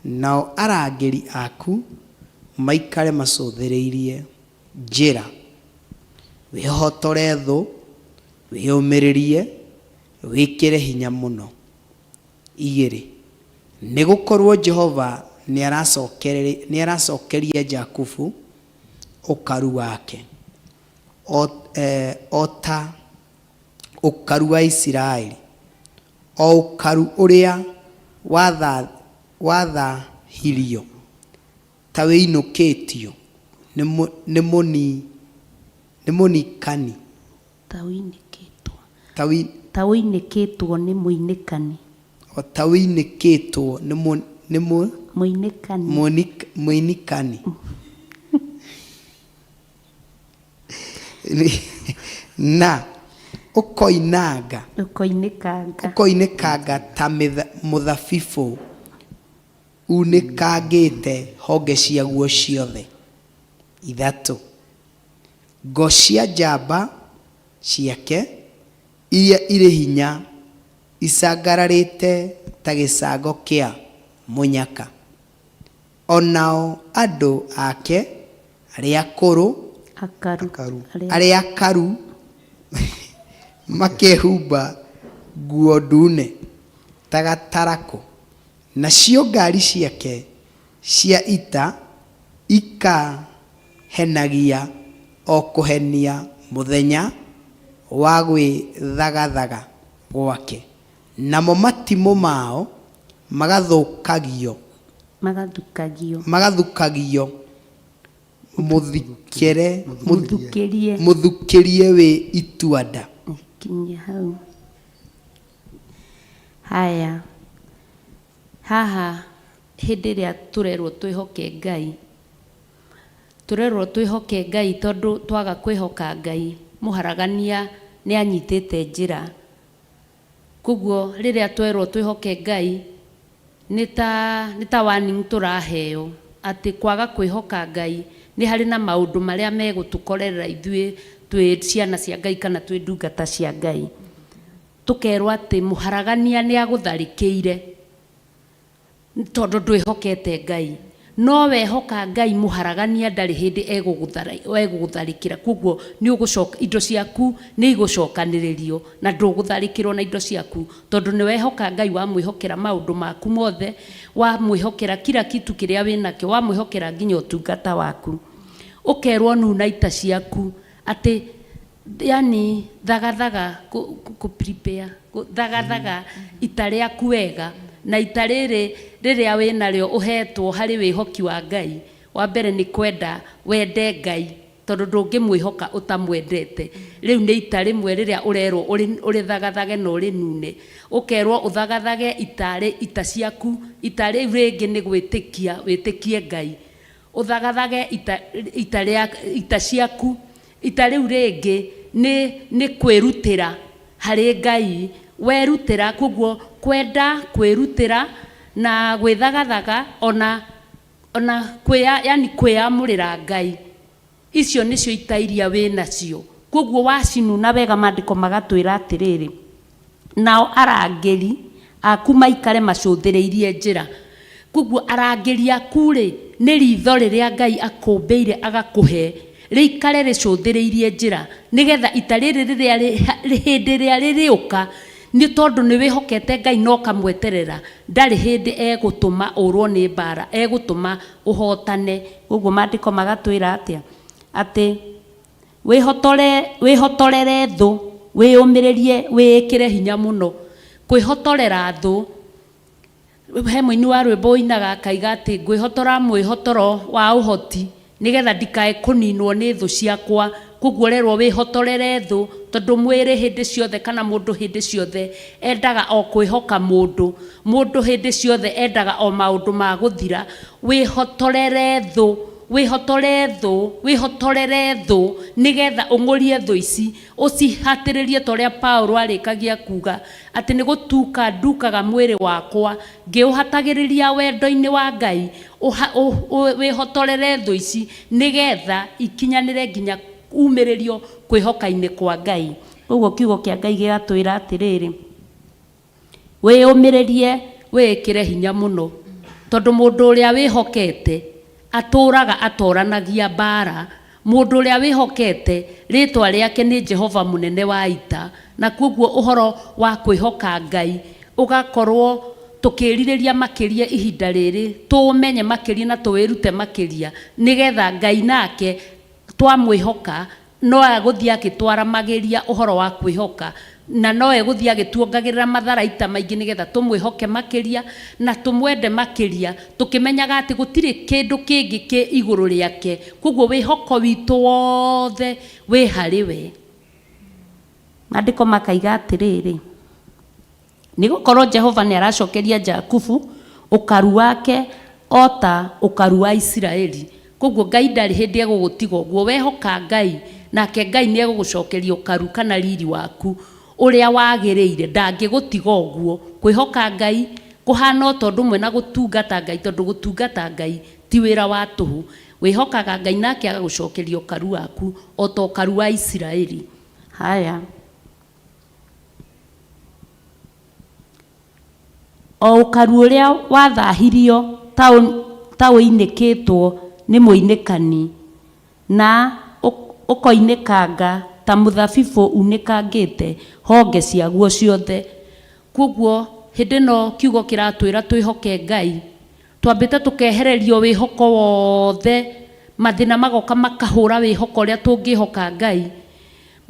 nao arangĩri aku maikare macũthĩrĩirie njĩra. Wĩhotore thũ, wĩyũmĩrĩrie, wĩkĩre hinya mũno. Igĩrĩ, nĩ gũkorũo Jehova nĩaracokeria Jakubu ũkaru wake, o ta ũkaru wa Isiraeli, o ũkaru ũrĩa wathahirio ta wĩinũkĩtio nĩ mũnĩkani. Ta ũinĩkĩtwo. Ta wĩ. Ta ũinĩkĩtwo nĩ mũinĩkani. O ta ũinĩkĩtwo nĩ mũ, nĩ mũ. Mũinĩkani. Mũnik, mũinĩkani. Na ũkoinanga. Ũkoinĩkanga. Ũkoinĩkanga ta mĩtha, mũthabibũ unĩkangĩte honge ciaguo ciothe. Ithatũ. Ngo cia njamba ciake iria irĩ hinya icangararĩte ta gĩcango kĩa mũnyaka, o nao andũ ake arĩa akũrũ, arĩa akaru makehumba nguo ndune ta gatarakũ, nacio ngaari ciake cia ita ikahenagia o kũhenia mũthenya wa gwĩthagathaga gwake, namo matimũ mao magathũkagio Magathukagio. Magathukagio mũthikĩre Mũthukĩrie. Mũthukĩrie wĩ itua-nda. Kinyia hau. Haya. Haha hĩndĩ ĩrĩa tũrerwo twĩhoke Ngai, tũrerwo twĩhoke Ngai tondũ twaga kwĩhoka Ngai, mũharagania nĩ anyitĩte njĩra. Koguo rĩrĩa twerwo twĩhoke Ngai, nĩ ta nĩ ta warning tũraheo atĩ kwaga kwĩhoka Ngai nĩ harĩ na maũndũ marĩa megũtũkorerera ithuĩ twĩ ciana cia Ngai kana twĩ ndungata cia Ngai. Tũkerwo atĩ mũharagania nĩ agũtharĩkĩire tondũ ndwĩhokete Ngai. No wehoka Ngai mũharagania ndarĩ hĩndĩ egũgũtharĩkĩra. Koguo nĩ ũgũcoka, indo ciaku nĩ igũcokanĩrĩrio na ndũgũtharĩkĩrwo na indo ciaku tondũ nĩ wehoka Ngai, wamwĩhokera maũndũ maku mothe, wamwĩhokera kila kitu kĩrĩa wĩnakĩo, wamwĩhokera nginya ũtungata waku. Ũkerwo nuna ita ciaku atĩ yani thagathaga kũ kũ prepare thagathaga ita rĩaku wega na ita rĩrĩ rĩrĩa wĩnarĩo ũhetwo harĩ wĩhoki wa Ngai wa mbere nĩ kwenda wende Ngai tondũ ndũngĩmwĩhoka ũtamwendete rĩu nĩ ita rĩmwe rĩrĩa ũrerwo ũrĩthagathage na ũrĩnune ũkerwo ũthagathage ita ita ciaku ita rĩu rĩngĩ nĩ gwĩtĩkia wĩtĩkie Ngai ũthagathage ita ita rĩa ita ciaku Ita rĩu rĩngĩ nĩ nĩ kwĩrutĩra harĩ Ngai. Werutĩra, kwoguo kwenda, kwĩrutĩra na gwĩthagathaga ona ona kwĩya yaani kwĩyamũrĩra Ngai. Icio nĩcio ita iria wĩnacio. Kwoguo wacinuna wega maandĩko magatwĩra atĩrĩrĩ, Nao arangĩri aku maikare macũthĩrĩirie njĩra. Kwoguo arangĩri aku-rĩ, nĩ riitho rĩrĩa Ngai akũmbĩire agakũhe, rĩikare rĩcũthĩrĩirie njĩra, nĩgetha ita rĩrĩ rĩrĩa hĩndĩ ĩrĩa rĩrĩũka, nĩ tondũ nĩ wĩhokete Ngai na ũkamweterera, ndarĩ hĩndĩ egũtũma ũrwo nĩ mbara, egũtũma ũhotane. Kwoguo maandĩko magatwĩra atĩa? Atĩ Wĩhotore, wĩhotorere thũ, wĩyũmĩrĩrie, wĩĩkĩre hinya mũno. Kwĩhotorera thũ, he mũini wa rwĩmbo ũinaga akaiga atĩ ngwĩhotora mwĩhotoro wa ũhoti nĩgetha ndikae kũninwo nĩ thũ ciakwa. Koguo ũrerwo wĩhotorere thũ tondũ mwĩrĩ hĩndĩ ciothe kana mũndũ hĩndĩ ciothe endaga o kwĩhoka mũndũ. Mũndũ hĩndĩ ciothe endaga o maũndũ ma gũthira. Wĩhotorere thũ. Wĩhotore thũ, wĩhotorere thũ, nĩgetha ũng'ũrie thũ ici, ũcihatĩrĩrie ta ũrĩa Paulo arĩkagia kuga, atĩ nĩ gũtuka ndukaga mwĩrĩ wakwa, ngĩũhatagĩrĩria wendo-inĩ wa Ngai, wĩhotorere thũ ici, nĩgetha ikinyanĩre nginya umĩrĩrio kwĩhoka-inĩ kwa Ngai. Ũguo kiugo kĩa Ngai gĩgatwĩra atĩrĩrĩ, Wĩyũmĩrĩrie wĩĩkĩre hinya mũno, tondũ mũndũ ũrĩa wĩhokete atũũraga atooranagia mbaara. Mũndũ ũrĩa wĩhokete, rĩĩtwa rĩake nĩ Jehova mũnene wa ita. Na kwoguo ũhoro wa kwĩhoka Ngai ũgakorũo tũkĩĩrirĩria makĩria ihinda rĩrĩ, tũũmenye makĩria na tũwĩrute makĩria, nĩgetha Ngai nake twamwĩhoka No egũthiĩ agĩtwaramagĩria ũhoro wa kwĩhoka, na no egũthiĩ agĩtuongagĩrĩra matharaita maingĩ nĩgetha tũmwĩhoke makĩria na tũmwende makĩria, tũkĩmenyaga atĩ gũtirĩ kĩndũ kĩngĩ kĩ igũrũ rĩake. Kwoguo wĩhoko witũ wothe wĩ harĩ we. Maandĩko makaiga atĩrĩrĩ, Nĩ gũkorũo Jehova nĩ aracokeria Jakubu ũkaru wake o ta ũkaru wa Isiraeli. Kwoguo Ngai ndarĩ hĩndĩ egũgũtiga ũguo. Wehoka Ngai, nake Ngai nĩ egũgũcokeria ũkaru kana riri waku ũrĩa wagĩrĩire. Ndangĩgũtiga ũguo. Kwĩhoka Ngai kũhana o ta ũndũ ũmwe na gũtungata Ngai, tondũ gũtungata Ngai ti wĩra wa tũhũ. Wĩhokaga Ngai nake agagũcokeria ũkaru waku o ta ũkaru wa Isiraeli. Haya. O ũkaru ũrĩa wathahirio ta ũinĩkĩtwo nĩ mũinĩkani, na ũkoinĩkanga ta mũthabibũ unĩkangĩte honge ciaguo ciothe. Kwoguo hĩndĩ ĩno kiugo kĩratwĩra twĩhoke Ngai, twambĩte tũkehererio wĩhoko wothe, mathĩna magoka makahũra wĩhoko ũrĩa tũngĩhoka Ngai.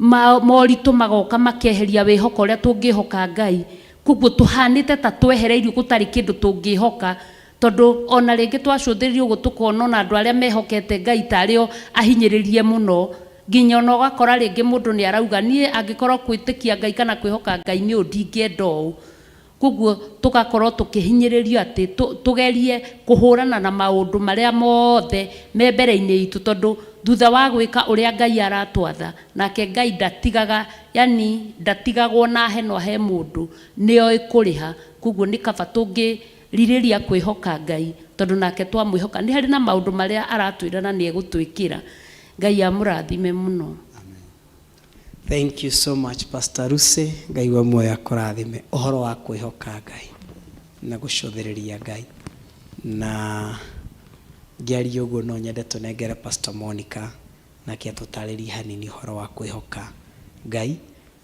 Moritũ magoka makeheria wĩhoko ũrĩa tũngĩhoka Ngai. Koguo tũhanĩte ta twehereirio gũtarĩ kĩndũ tũngĩhoka, tondũ ona rĩngĩ twacũthĩrĩria ũguo tũkona ona andũ arĩa mehokete Ngai tarĩ o ahinyĩrĩrie mũno. Nginya ona ũgakora rĩngĩ mũndũ nĩ arauga niĩ angĩkorwo gwĩtĩkia Ngai kana kwĩhoka Ngai nĩ ũũ ndingĩenda ũũ. Kwoguo tũgakorũo tũkĩhinyĩrĩrio atĩ tũgerie kũhũrana na maũndũ marĩa mothe me mbere-inĩ itũ, tondũ thutha wa gwĩka ũrĩa Ngai aratwatha, nake Ngai ndatigaga, yani ndatigagwo na heno he mũndũ, nĩoĩ kũrĩha. Kwoguo nĩ kaba tũngĩrirĩria kwĩhoka Ngai, tondũ nake twamwĩhoka nĩ harĩ na maũndũ marĩa aratwĩra na nĩ egũtwĩkĩra. Ngai amũrathime mũno. Thank you so much Pastor Lucy, Ngai wa muoyo akũrathime. Ũhoro wa kwĩhoka Ngai na gũcũthĩrĩria Ngai. Na ngĩaria ũguo no nyende tũnengere Pastor Monica nake atũtarĩrie hanini ũhoro wa kwĩhoka Ngai.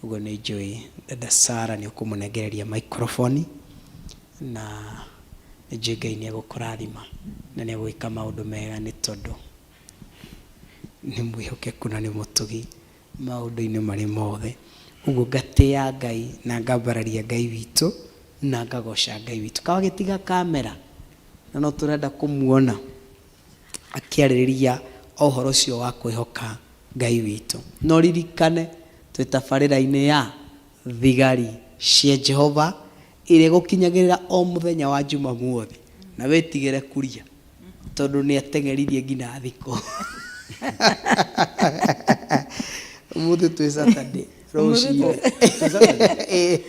Ũguo nĩ njũĩ dada Sarah nĩ ũkũmũnengereria microphone na nĩ njũĩ Ngai nĩ egũkũrathima na nĩ egwĩka maũndũ mega nĩ tondũ Nĩ mwĩhokeku na nĩ mũtugi maũndũ-inĩ marĩ mothe. Ũguo ngatĩa Ngai na ngambararia Ngai witũ na ngagoca Ngai witũ. Kaĩ wagĩtiga kamera na no tũrenda kũmuona akĩarĩrĩria o ũhoro ũcio wa kwĩhoka Ngai witũ. Na ũririkane twĩ tabarĩra-inĩ ya Thigari cia Jehova ĩrĩa ĩgũkinyagĩrĩra o mũthenya wa Jumamothi na wĩtigĩre kuria tondũ nĩ ateng'eririe nginya thikũ. Ũmũthĩ twĩ Saturday rũcinĩ. Ĩĩ.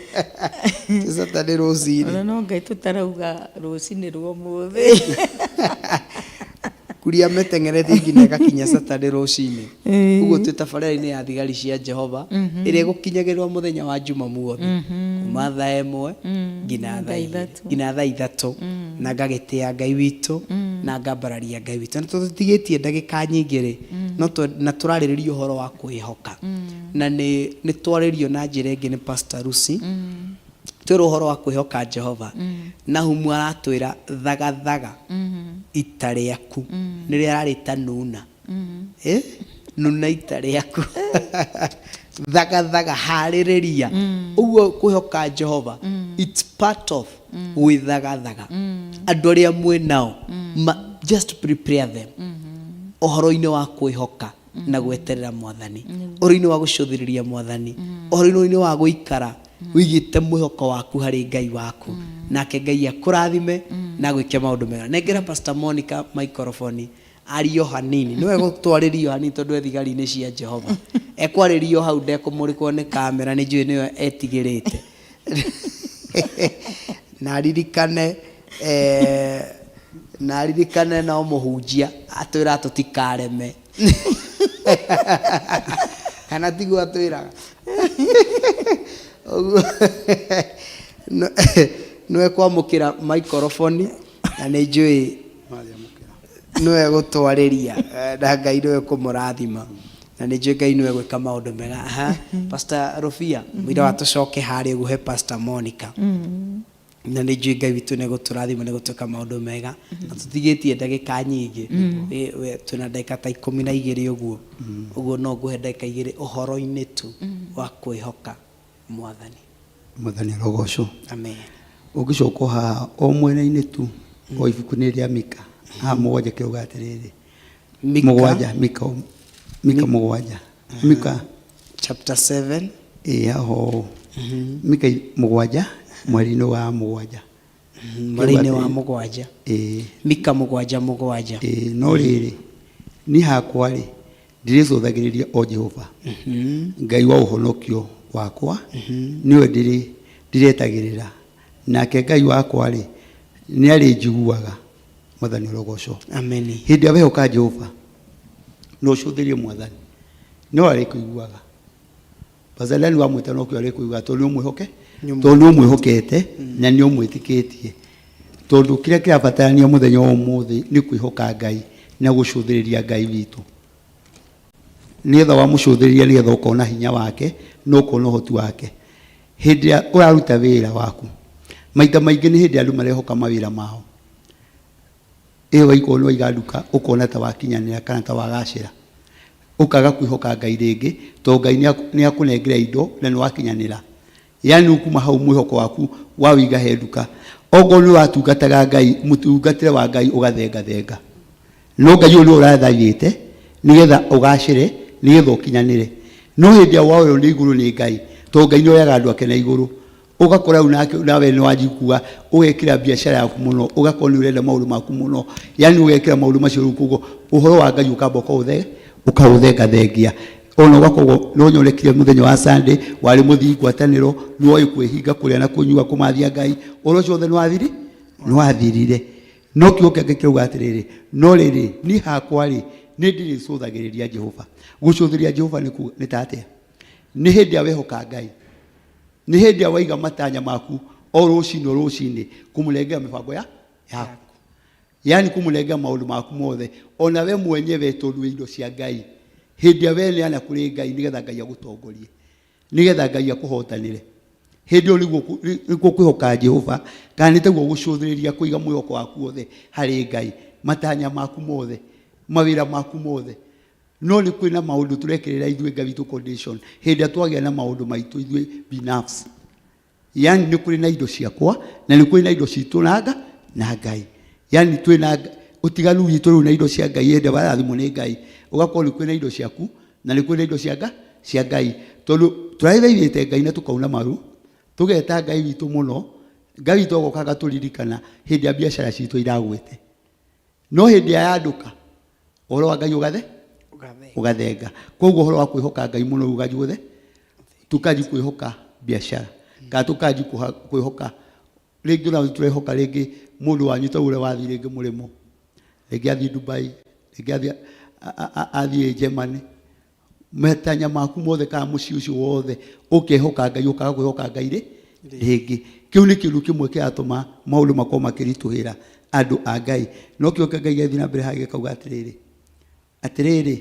Twĩ Saturday rũcinĩ. Ona no Ngai tũtarauga rũcinĩ rwa ũmũthĩ. Kuria mĩteng'eretie nginya ĩgakinya Saturday rũcinĩ. Ũguo twĩ tabarĩra-inĩ ya thigari cia Jehova ĩrĩa ĩgũkinyagĩrĩrwo mũthenya wa Jumamothi kuma thaa ĩmwe nginya thaa igĩrĩ, nginya thaa ithatũ na ngagĩtĩa Ngai witũ na ngambararia Ngai witũ. Na tondũ tũtigĩtie ndagĩka nyingĩ rĩ, no na tũrarĩrĩria ũhoro wa kwĩhoka na nĩ nĩ twarĩrio na njĩra ĩngĩ nĩ Pastor Lucy twĩrwo ũhoro wa kwĩhoka Jehova Nahumu aratwĩra thagathaga ita rĩaku nĩrĩo ararĩta nuna Eh? Nuna ita rĩaku thagathaga harĩrĩria ũguo kwĩhoka Jehova it's part of gwĩthagathaga andũ arĩa mwĩ nao just prepare them ũhoro-inĩ wa kwĩhoka na gweterera mwathani ũhoro-inĩ wa gũcũthĩrĩria mwathani ũhoro-inĩ wa gũikara wĩigĩte mwĩhoko waku harĩ Ngai waku nake Ngai akũrathime na agwĩke maũndũ mega nengera Pastor Monica microphone. Ario hanini nĩwe gũtwarĩrio hanini tondũ e thigari-inĩ cia Jehova. Ekwarĩrio hau ndekũmũrĩkwo nĩ kamera nĩ njũĩ nĩwe etigĩrĩte. Na aririkane eh, na aririkane no mũhunjia atwĩra tũtikareme. Kana tiguo atwĩraga? Ũguo nĩwe kwamũkĩra maikoroboni na nĩ njũĩ nĩwe gũtwarĩria eh, na Ngai nĩwe kũmũrathima na nĩ njũĩ Ngai nĩwe gwĩka maũndũ mega. Aha, Pastor Rufia, mũira wa tũcoke harĩa ũguo he Pastor Monica. Na nĩ njũĩ Ngai witũ nĩ gũtũrathima nĩ gũtwĩka maũndũ mega na tũtigĩtie ndagĩka nyingĩ. Twĩna ndagĩka ta 12 ũguo. Ũguo no ngũhe ndagĩka 2 ũhoro-inĩ tu wa kwĩhoka Mwathani. Mwathani arogocwo. Amen. Ũngĩcoka o haha o mwena-inĩ tu o ibuku-inĩ rĩa Mika haha 7 kĩrauga atĩrĩrĩ. Mika. 7 Mika, Mika 7 Mika chapter 7. Ĩĩ haha ũũ. Mika 7 mweri-inĩ wa 7. Mweri-inĩ wa 7. Ĩĩ. Mika 7 7. Ĩĩ, no rĩrĩ, niĩ hakwa-rĩ, ndĩrĩcũthagĩrĩria o Jehova, Ngai wa ũhonokio wakwa, nĩwe ndĩretagĩrĩra, nake Ngai wakwa-rĩ, nĩarĩnjiguaga. Mwathani ũrogocwo. Ameni. Hĩndĩ ĩrĩa wehoka Jehova na ũcũthĩrĩrie Mwathani, nĩwe arĩkũiguaga. Bazaleli wamwĩta nokĩo arĩkũiguaga tondũ nĩũmwĩhoke, tondũ nĩũmwĩhokete na nĩũmwĩtĩkĩtie. Tondũ kĩrĩa kĩrabatarania mũthenya wa ũmũthĩ nĩ kwĩhoka Ngai na gũcũthĩrĩria Ngai witũ. Nĩgetha wamũcũthĩrĩria nĩgetha ũkona hinya wake na ũkona ũhoti wake. Hĩndĩ ĩrĩa ũraruta wĩra waku, maita maingĩ nĩ hĩndĩ andũ marehoka mawĩra mao. Ĩyo waigua nĩ waiga nduka ũkona ta wakinyanĩra kana ta wagacĩra. Ũkaga kwĩhoka Ngai rĩngĩ tondũ Ngai nĩ akũnengera indo na nĩ wakinyanĩra. Yaani rĩu kuma hau mwĩhoko waku wawĩiga he nduka. Ongorwo nĩ ũratungataga Ngai, mũtungatĩre wa Ngai ũgathengathenga. No Ngai ũyũ nĩwe ũrathaithĩte nĩgetha ũgacĩre, nĩgetha ũkinyanĩre. No hĩndĩ ĩrĩa woywo nĩ igũrũ nĩ Ngai, tondũ Ngai nĩ oyaga andũ ake na igũrũ, ũgakora rĩu nake nawe nĩ wanjia kuga ũgekĩra biacara yaku mũno, ũgakorwo nĩ ũrenda maũndũ maku mũno, yaani ũgekĩra maũndũ macio rĩu koguo ũhoro wa Ngai ũkamba ũkaũthengathengia. Ona ũgakorwo no nyonekire mũthenya wa Sunday warĩ mũthii ngwatanĩro, nĩ woĩ kwĩhinga kũrĩa na kũnyua kũmathia Ngai, ũhoro ũcio wothe nĩ wathirire. No kiugo kĩa Ngai kĩrauga atĩrĩrĩ, no rĩrĩ, niĩ hakwa-rĩ, nĩ ndĩrĩcũthagĩrĩria Jehova. Gũcũthĩrĩria Jehova nĩ kuga, nĩ ta atĩa? Nĩ hĩndĩ ĩrĩa wehoka Ngai. Nĩ hĩndĩ ĩrĩa waiga matanya maku o rũcinĩ o rũcinĩ kũmũnengera mĩbango ya yaku. Yaani kũmũnengera maũndũ maku mothe, ona we mwenyewe tondũ wĩ indo cia Ngai. Hĩndĩ ĩrĩa weneana kũrĩ Ngai nĩgetha Ngai agũtongorie. Nĩgetha Ngai akũhotanĩre. Hĩndĩ ĩyo nĩguo nĩkuo kwĩhoka Jehova, kana nĩ taguo gũcũthĩrĩria kũiga mwĩhoko waku wothe harĩ Ngai, matanya maku mothe, mawĩra maku mothe. No nĩ kwĩ na maũndũ tũrekĩrĩra ithuĩ Ngai witũ condition, hĩndĩ ĩrĩa twagĩa na maũndũ maitũ ithuĩ binafsi. Yaani nĩ kũrĩ na indo ciakwa, na nĩ kũrĩ na indo citũ na nga, na Ngai. Yaani twĩ na ũtiganu witũ rĩu na indo cia Ngai hĩndĩ ĩrĩa warathimwo nĩ Ngai, ũgakorwo nĩ kwĩ na indo ciaku, na nĩ kwĩ na indo cia nga, cia Ngai. Tondũ tũrathaithĩte Ngai na tũkauna maru, tũgeta Ngai witũ mũno, Ngai witũ agoka agatũririkana hĩndĩ ĩrĩa biacara citũ iragwĩte. No hĩndĩ ĩrĩa yandũka, ũhoro wa Ngai ũgathe ũgathenga. Koguo ũhoro wa kwĩhoka Ngai mũno rĩu ũkanji gũthe, tũkanji kwĩhoka biacara, kana tũkanji kwĩhoka rĩngĩ ona tũrehoka rĩngĩ mũndũ wanyu ta ũrĩa wathiĩ rĩngĩ mũrĩmo, rĩngĩ athiĩ Dubai, rĩngĩ athiĩ athiĩ Germany, matanya maku mothe kana mũciĩ ũcio wothe ũkehoka Ngai ũkaga kwĩhoka Ngai rĩ rĩngĩ. Kĩu nĩ kĩndũ kĩmwe kĩratũma maũndũ makorwo makĩritũhĩra andũ a Ngai. No kĩo kĩa Ngai gĩathiĩ na mbere haha gĩkauga atĩrĩrĩ, atĩrĩrĩ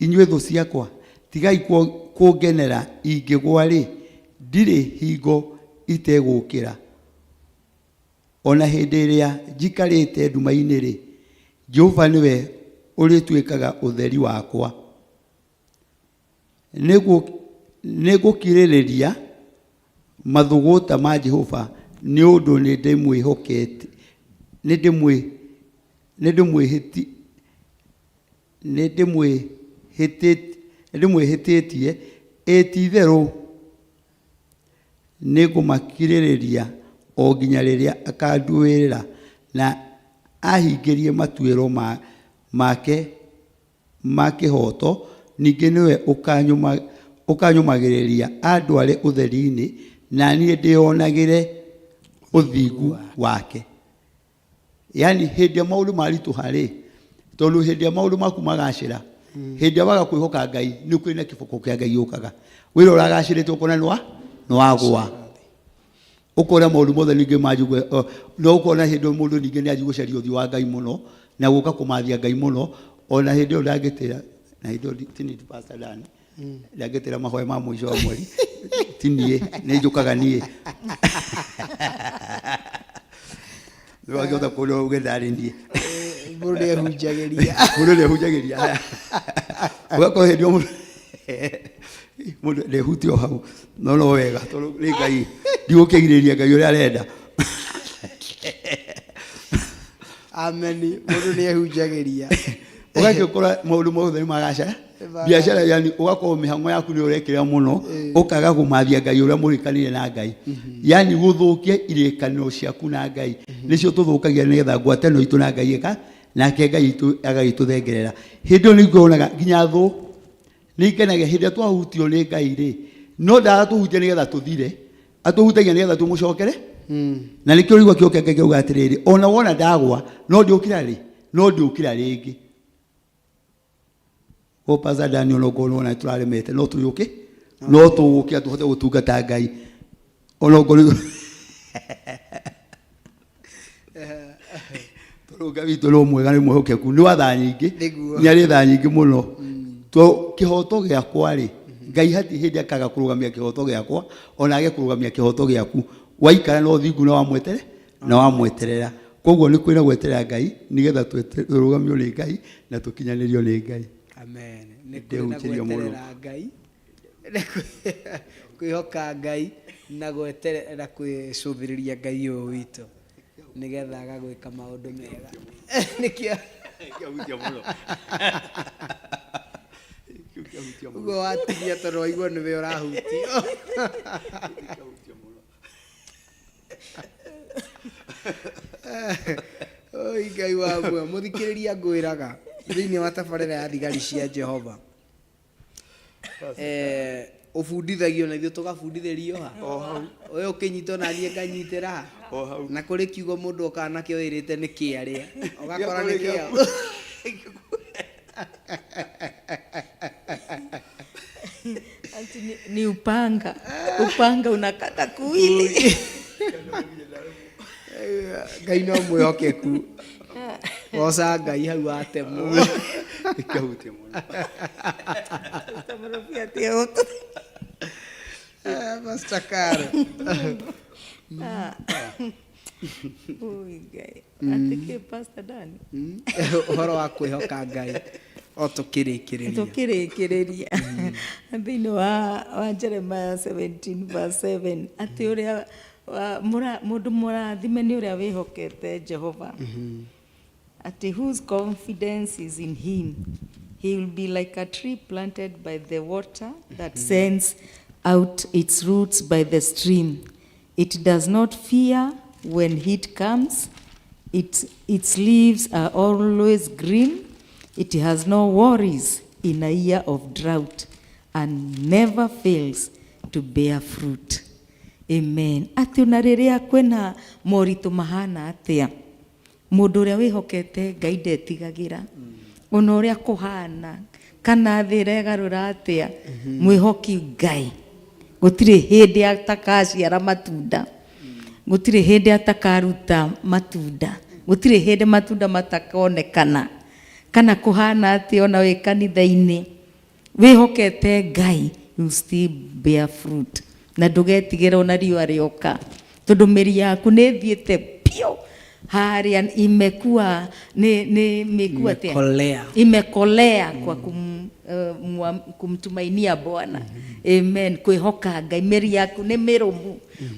inyuĩ thũ ciakwa, tigai kũngenera, ingĩgwa-rĩ, ndirĩ hingo itegũũkĩra. O na hĩndĩ ĩrĩa njikarĩte nduma-inĩ-rĩ, Jehova nĩwe ũrĩtuĩkaga ũtheri wakwa. Nĩngũkirĩrĩria mathũgũta ma Jehova, nĩ ũndũ nĩndĩmwĩhokete, nĩndĩmwĩhĩtĩtie, ĩĩ ti-itherũ Nĩngũmakirĩrĩria o nginya rĩrĩa akanduĩrĩra na ahingĩrie matuĩro make ma kĩhooto, ningĩ nĩwe ũkanyũmagĩrĩria andware ũtheri-inĩ, na niĩ ndĩonagĩre ũthingu wake. Yani hĩndĩ ĩrĩa maũndũ maritũha rĩ, tondũ hĩndĩ ĩrĩa maũndũ maku magacĩra, hĩndĩ ĩrĩa waga kwĩhoka Ngai, nĩ kwĩ na kĩboko kĩa Ngai gĩũkaga. Wĩra ũragacĩrĩte ũkona nĩ wagũa. Ũkona maũndũ mothe ningĩ manjia no ũkona hĩndĩ ĩyo mũndũ ningĩ nĩ anjia gũcaria ũthiũ wa Ngai mũno, na gũka kũmathia Ngai mũno, ona hĩndĩ ĩyo ndangĩtĩra, na hĩndĩ ĩyo ti niĩ Pastor Dan, ndangĩtĩra mahoya ma mũico wa mweri, ti niĩ, nĩ njũkaga niĩ. Nĩ wangĩhota kuona uge ndarĩ niĩ. Mũndũ nĩ ehunjagĩria. Mũndũ nĩ ehunjagĩria. Ũgakorwo hĩndĩ ĩyo mũndũ mũndũ ndehutia o hau no no wega tondũ nĩ Ngai ndigũkĩgirĩrĩria Ngai ũrĩa arenda. Ameni. Mũndũ nĩ ehunjagĩria. Ũgagĩkora maũndũ mothe nĩ magacĩra biacara yani ũgakorwo mĩhang'o yaku nĩ ũrekĩra mũno ũkaga kũmathia Ngai ũrĩa mũrĩkanĩire na Ngai yani gũthũkia irĩkanĩro ciaku na Ngai nĩcio tũthũkagia nĩgetha ngwatanĩro itũ na Ngai ĩka nake Ngai itũ agagĩtũthengerera hĩndĩ ĩyo nĩguo wonaga nginya thũ nĩ ikenagia hĩndĩ ĩrĩa twahutio nĩ Ngai rĩ no ndaratũhutia nĩgetha tũthire atũhutagia nĩgetha tũmũcokere na nĩkĩo ũraigua kĩo kĩa Ngai kĩrauga atĩrĩrĩ ona wona ndagwa no ndiũkĩra rĩ no ndiũkĩra rĩngĩ o Pastor Daniel no ngorwo nĩwona tũraremete no tũrĩũke no tũgũkĩra tũhote gũtungata Ngai ona ngorwo tondũ Ngai witũ no mwega nĩ mwĩhokeku nĩ wa tha nyingĩ Nĩguo. nĩ arĩ tha nyingĩ mũno to kĩhoto gĩakwa rĩ Ngai hatirĩ hĩndĩ akaga kũrũgamia kĩhoto gĩakwa ona age kũrũgamia kĩhoto gĩaku waikara na ũthingu na wamwetere na wamweterera koguo nĩ kwĩna gweterera Ngai nĩgetha tũrũgamio nĩ Ngai na tũkinyanĩrio nĩ Ngai. Amen. Nĩ kwĩna Ndehunjĩria mũno. gweterera Ngai. Kwĩhoka Ngai na gweterera kwĩcũthĩrĩria Ngai ũyũ witũ nĩgetha agagwĩka maũndũ mega. Nĩkĩo Kĩahutia mũno. Kĩu kĩahutia mũno. ũguo watinia tondũ waigua nĩwe ũrahutio. Kĩahutia mũno. Oi Ngai wa muoyo mũthikĩrĩria ngwĩraga thĩinĩ wa tabarĩra ya thigari cia Jehova eh, ũbundithagio na ithuĩ tũgabundithĩrio ha ũyũ ũkĩnyitwo na niĩ nganyitĩra ha O hau. na kũrĩ kiugo mũndũ okaga nakĩo wĩrĩte nĩ kĩarĩa ũgakora nĩ kĩa Ati ni, ni upanga upanga unakata kuwili Ngai no mwĩhokeku goca Ngai hau watemwo Kĩahutia mũno. Eh, Pastor Karo Ui, Ngai. Ati kĩ Pastor Dan ũhoro wa kwĩhoka Ngai o tũkĩrĩkĩrĩria tũkĩrĩkĩrĩria thĩinĩ wa wa Jeremiah 17 verse 7 atĩ ũrĩa wa- mũra- mũndũ mũrathime nĩ ũrĩa wĩhokete Jehova atĩ whose confidence is in him he will be like a tree planted by the water that sends out its roots by the stream it does not fear when heat comes it, its leaves are always green it has no worries in a year of drought and never fails to bear fruit amen atĩ ona rĩrĩa kwĩna moritũ mahana atĩa mũndũ ũrĩa wĩhokete Ngai ndetigagĩra ona ũrĩa kũhana kana thĩ ĩregarũra atĩa mwĩhoki Ngai gũtirĩ hĩndĩ atakaciara matunda gũtirĩ hĩndĩ atakaruta matunda gũtirĩ hĩndĩ matunda matakonekana kana kũhana atĩa ona wĩ kanitha-inĩ wĩhokete Ngai you still bear fruit na ndũgetigĩre ona riũa rĩoka tondũ mĩri yaku nĩ ĩthiĩte biũ harĩa imekuwa nĩ nĩ mĩkuwa atĩa? Imekolea. imekolea kwa kum, kumtumainia Bwana amen kwĩhoka Ngai mĩri yaku nĩ mĩrũmu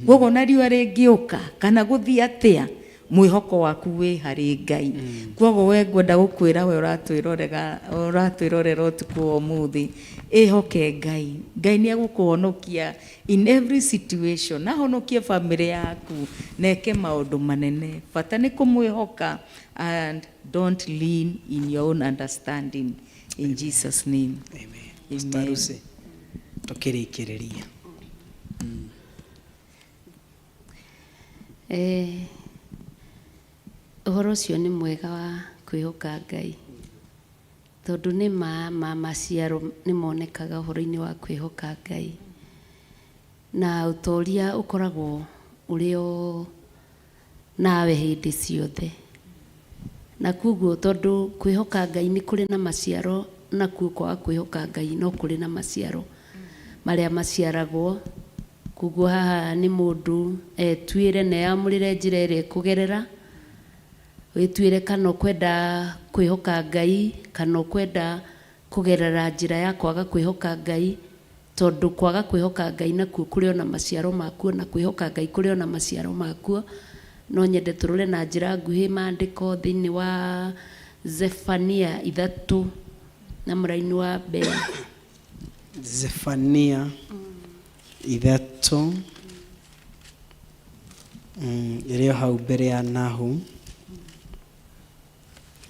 koguo ona riũa rĩngĩũka kana gũthiĩ atĩa Mwĩhoko waku wĩ harĩ Ngai. Kwoguo we ngwenda gũkwĩra we ũratwĩrorera ũratwĩrorera ũtukũ wa ũmũthĩ, ĩhoke Ngai. Ngai nĩ egũkũhonokia in every situation, ahonokie famĩlĩ yaku na eke maũndũ manene. Bata nĩ kũmwĩhoka and don't lean in your own understanding. In Jesus name. Amen. Pastor Lucy, tũkĩrĩkĩrĩria. Eh, ũhoro ũcio nĩ mwega wa kwĩhoka Ngai, tondũ nĩ ma ma maciaro nĩ monekaga ũhoro-inĩ wa kwĩhoka Ngai, na ũtoria ũkoragwo ũrĩ o nawe hĩndĩ ciothe. Na koguo tondũ kwĩhoka Ngai nĩ kũrĩ na maciaro, nakuo kwaga kwĩhoka Ngai no kũrĩ na maciaro marĩa maciaragwo. Koguo haha nĩ mũndũ etuĩre na eyamũrĩre njĩra ĩrĩa ekũgerera, wĩtuĩre kana ũkwenda kwĩhoka Ngai kana ũkwenda kũgerera njĩra ya kwaga kwĩhoka Ngai. Tondũ kwaga kwĩhoka Ngai nakuo kũrĩ o na maciaro makuo, na kwĩhoka Ngai kũrĩ o na maciaro makuo. No nyende tũrore na njĩra nguhĩ maandĩko thĩinĩ wa Zefania ithatũ na mũraini wa mbere. Zefania ithatũ ĩrĩ o hau mbere ya Nahum,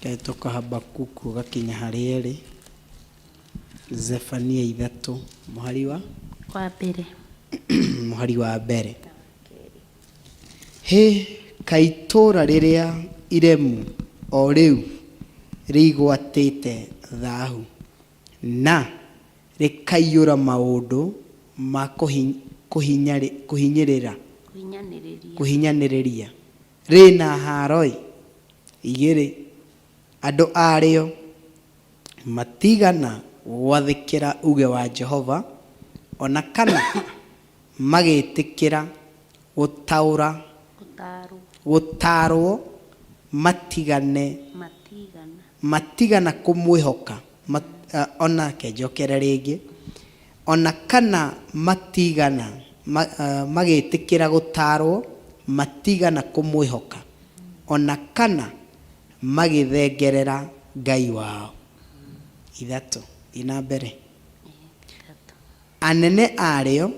ĩkahĩtũka Habakuku ũgakinya harĩa ĩrĩ. Zefania ithatũ mũhari wa Wa mbere. Mũhari wa mbere. Hĩ, kaĩ itũũra rĩrĩa iremu o rĩu rĩĩgwatĩte thahu, na rĩkaiyũra maũndũ ma kũhinyĩrĩria, kũhinyanĩrĩria, rĩ na haaro-ĩ! Igĩrĩ, andũ arĩo Matiigana gwathĩkĩra uuge wa Jehova, o na kana magĩĩtĩkĩra gũtaũra, gũtaarwo matigane, matigana kũmwĩhoka, o na, reke njokere rĩngĩ, o na kana matiigana magĩĩtĩkĩra gũtaarwo matigana kũmwĩhoka, o na kana Magĩthengerera Ngai wao. Ithatũ. Thiĩ na mbere. Anene arĩo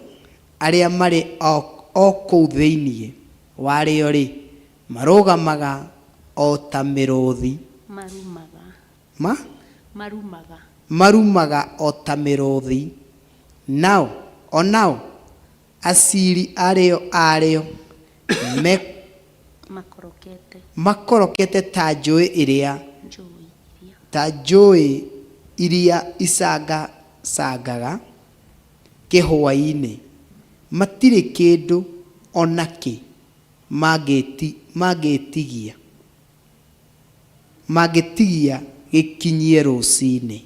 arĩa marĩ o kũu thĩinĩ warĩo-rĩ, marũgamaga o ta mĩrũũthi. Marumaga. Ma? Marumaga. Marumaga o ta mĩrũũthi. Nao, o nao Aciiri arĩo arĩo me. Makorokete. Makorokete ta njũũĩ ĩrĩa. Njũũĩ iria. Ta njũũĩ iria icangacangaga kĩhwaĩ-inĩ, matirĩ kĩndũ o na kĩ mangĩtigia, mangĩtigia gĩkinyie rũciinĩ.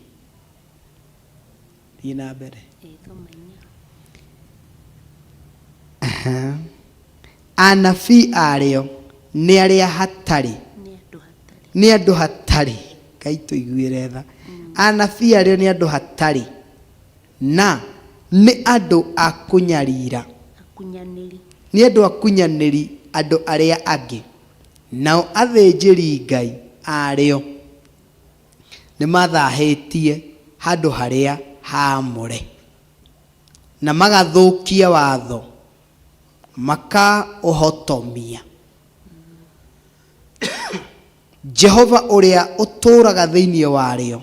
Thiĩ na mbere. Anabii arĩo nĩ arĩa hatarĩ nĩ andũ hatarĩ Ngai tũiguĩre tha. Anabii arĩo nĩ andũ hatarĩ na nĩ andũ a kũnyarira, nĩ andũ akunyanĩri andũ arĩa angĩ, nao athĩnjĩri Ngai arĩo Nĩmathaahĩtie handũ harĩa haamũre, na magathũkia watho, makaũhotomia. Jehova ũrĩa ũtũũraga thĩinĩ warĩo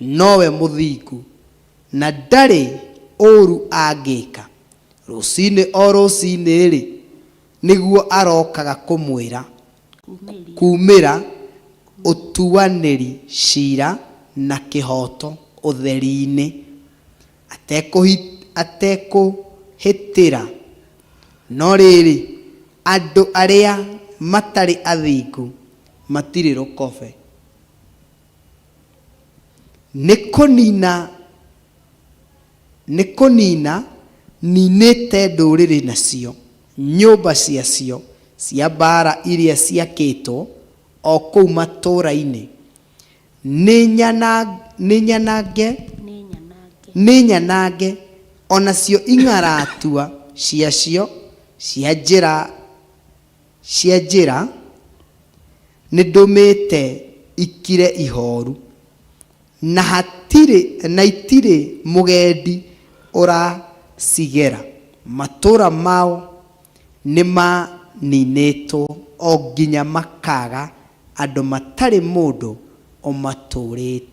nowe mũthingu, na ndarĩ ũũru angĩka. Rũcinĩ o rũcinĩ-rĩ, nĩguo arokaga kũmwĩra Kuumĩra ũtuanĩri ciira na kĩhooto ũtheri-inĩ, atekũhĩtĩra. No rĩrĩ, andũ arĩa matarĩ athingu matirĩ rũkobe. Nĩ kũnina Nĩ kũnina ninĩte ndũrĩrĩ nacio nyũmba ciacio cia mbaara iria ciakĩtwo o kũu matũũra-inĩ nĩ nyanange, nĩ nyanange, o nacio ing'aratua ciacio cia njĩra, cia njĩra. Nĩ ndũmĩte ikire ihooru, na hatirĩ, na itirĩ mũgendi ũracigera. Matũũra mao nĩmaninĩtwo o nginya makaaga andũ matarĩ mũndũ ũmaturĩte.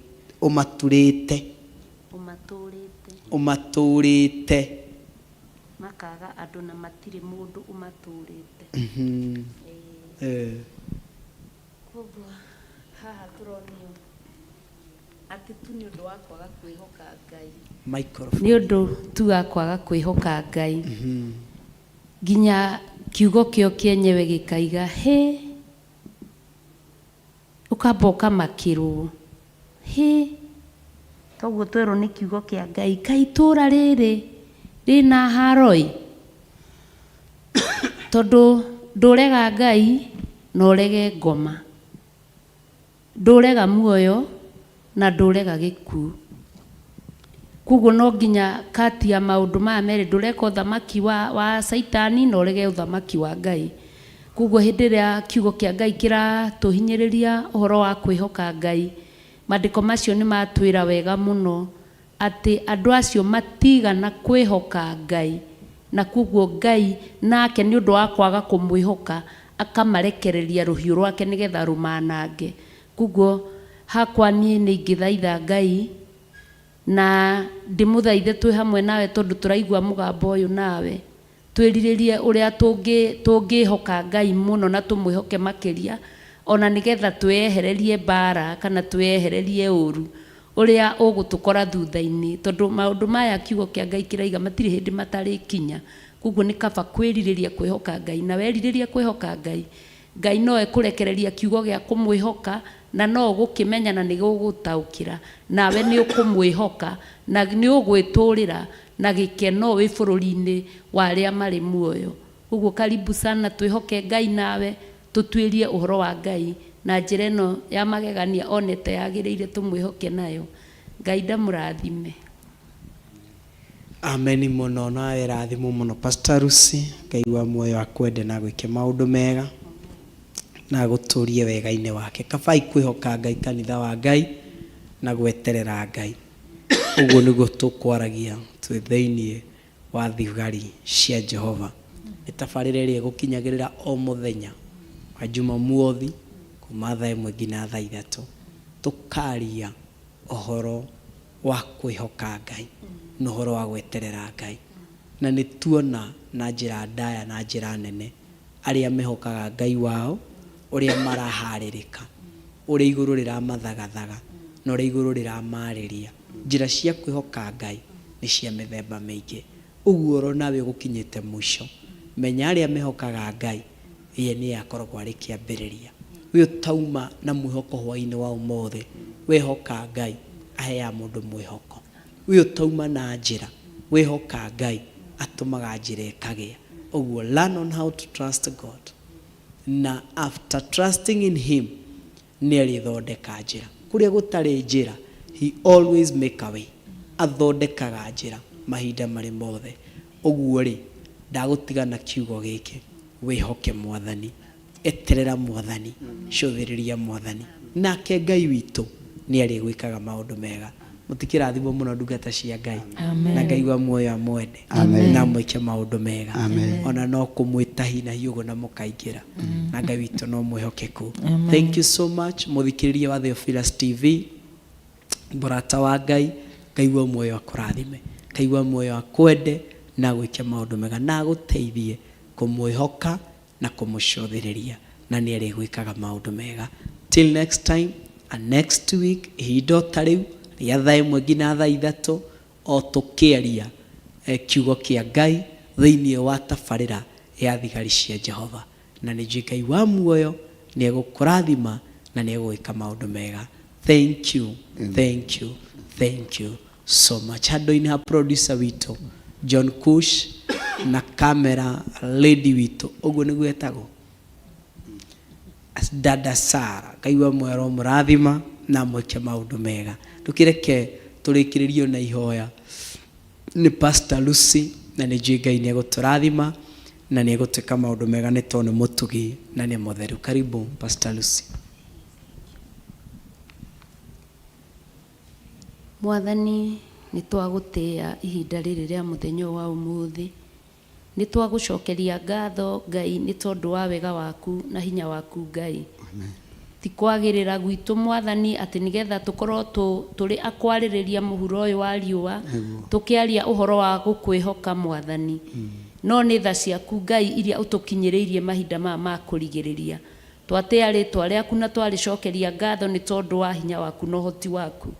Ũmatũũrĩte. Makaaga andũ na matirĩ mũndũ ũmatũũrĩte. Kwoguo haha tũronio atĩ tu nĩ ũndũ wa kwaga kwĩhoka Ngai. Microphone. Nĩ ũndũ tu wa kwaga kwĩhoka Ngai. Nginya kiugo kĩo kĩenyewe gĩkaiga hĩ, ũkamba ũkamakĩrwo hĩ, toguo twerwo nĩ kiugo kĩa Ngai, kaĩ itũra rĩrĩ rĩna haro ĩ, tondũ ndũrega Ngai na ũrege ngoma, ndũrega muoyo na ndũrega gĩkuũ. Koguo no nginya kati ya maũndũ maya merĩ, ndũreka ũthamaki wa, wa caitani na ũrege ũthamaki wa Ngai. Koguo hĩndĩ ĩrĩa kiugo kĩa Ngai kĩratũhinyĩrĩria ũhoro wa kwĩhoka Ngai, mandĩko macio nĩ matwĩra wega mũno atĩ andũ acio matigana kwĩhoka Ngai, na koguo Ngai nake nĩ ũndũ wa kwaga kũmwĩhoka akamarekereria rũhiũ rwake nĩgetha rũmanange. Koguo hakwa niĩ nĩ ingĩthaitha Ngai na ndĩmũthaithe twĩ hamwe nawe tondũ tũraigua mũgambo ũyũ nawe, twĩrirĩrie ũrĩa tũngĩhoka Ngai mũno na tũmwĩhoke makĩria, ona nĩgetha twĩyehererie mbara kana twĩyehererie ũru ũrĩa ũgũtũkora thutha-inĩ, tondũ maũndũ maya kiugo kĩa Ngai kĩraiga matirĩ hĩndĩ matarĩkinya. Koguo nĩ kaba kwĩrirĩria kwĩhoka Ngai, na werirĩria kwĩhoka Ngai, Ngai no ekũrekereria kiugo gĩa kũmwĩhoka, na no ũgũkĩmenya na nĩ gĩgũgũtaũkĩra, nawe nĩ ũkũmwĩhoka, na nĩ ũgwĩtũrĩra na gĩkeno wĩ bũrũri-inĩ wa arĩa marĩ muoyo. Ũguo karibu sana twĩhoke Ngai nawe, tũtuĩrie ũhoro wa Ngai na njĩra ĩno ya magegania onete yagĩrĩire tũmwĩhoke nayo. Ngai ndamũrathime. Ameni mũno nawe rathimwo mũno Pastor Lucy. Ngai wa muoyo akwende na agwĩke maũndũ mega na agũtũrie wega-inĩ wake. Kabai kwĩhoka Ngai kanitha wa Ngai na gweterera Ngai. Ũguo nĩguo tũkwaragia twĩ thĩinĩ wa thigari cia Jehova. Nĩ tabarĩra ĩrĩa ĩgũkinyagĩrĩra o mũthenya wa Jumamuothi kuma thaa ĩmwe nginya thaa ithatũ. Tũkaria ũhoro wa kwĩhoka Ngai na ũhoro wa gweterera Ngai. Na nĩ tuona na njĩra ndaya na njĩra nene arĩa mehokaga Ngai wao ũrĩa maraharĩrĩka, ũrĩa igũrũ rĩramathagathaga na ũrĩa igũrũ rĩramarĩria. Njĩra cia kwĩhoka Ngai nĩ cia mĩthemba mĩingĩ. Ũguo oro nawe ũgũkinyĩte mũico, menya arĩa mehokaga Ngai, ye nĩye akoragwo arĩ kĩambĩrĩria. We ũtauma na mwĩhoko hwaĩ-inĩ wa ũmũthĩ, wehoka Ngai, aheaga mũndũ mwĩhoko. We ũtauma na njĩra, wehoka Ngai, atũmaga njĩra ĩkagĩa. Ũguo learn on how to trust God. Na after trusting in him, nĩarĩthondeka njĩra. Kũrĩa gũtarĩ njĩra, he always make a way. Athondekaga njĩra mahinda marĩ mothe. Ũguo-rĩ, ndagũtiga na kiugo gĩkĩ, wĩhoke Mwathani, eterera Mwathani, cũthĩrĩria Mwathani, nake Ngai witũ nĩarĩgwĩkaga maũndũ mega. Mũtikĩrathimwo mũno ndungata cia Ngai. Na Ngai wa muoyo amwende na amwĩke maũndũ mega. Ona no kũmwĩta hi na hi ũguo na mũkaingĩra. Na Ngai witũ no mwĩhokeku. Thank you so much mũthikĩrĩria wa Theophilus TV. Mũrata wa Ngai, Ngai wa muoyo akũrathime. Ngai wa muoyo akwende na agwĩke maũndũ mega na agũteithie kũmwĩhoka na kũmũcũthĩrĩria na nĩ arĩgwĩkaga maũndũ mega. Till next time and next week, ihinda o ta rĩu rĩa thaa ĩmwe nginya thaa ithatũ, o tũkĩaria kiugo kĩa Ngai thĩinĩ wa tabarĩra ya Thigari cia Jehova. Na nĩ njũĩ Ngai wa muoyo nĩ egũkũrathima na nĩ egũgwĩka maũndũ mega. Thank you, thank you, thank you so much. Handũ-inĩ ha producer witũ John Kush na camera lady witũ, ũguo nĩguo etagwo, Dada Sara, Ngai wa muoyo aromũrathima na amwĩke maũndũ mega. Ndũkĩreke tũrĩkĩrĩrio na ihoya nĩ Pastor Lucy, na nĩ njũĩ Ngai nĩ egũtũrathima na nĩ egũtwĩka maũndũ mega nĩ tondũ nĩ mũtugi na nĩ mũtheru. Karibu Pastor Lucy. Mwathani, nĩ twagũtĩĩa ihinda rĩrĩ rĩa mũthenya ũyũ wa ũmũthĩ. Nĩ twagũcokeria ngatho Ngai nĩ tondũ wa wega waku na hinya waku Ngai. Ti kwagĩrĩra gwitũ Mwathani atĩ nĩgetha tũkorwo tũrĩ akwarĩrĩria mũhuro ũyũ wa riũa, tũkĩaria ũhoro wa gũkwĩhoka Mwathani. No nĩ tha ciaku Ngai iria ũtũkinyĩrĩirie mahinda maya ma kũrigĩrĩria. Twatĩĩa rĩtwa rĩaku na twarĩcokeria ngatho nĩ tondũ wa hinya waku na ũhoti waku.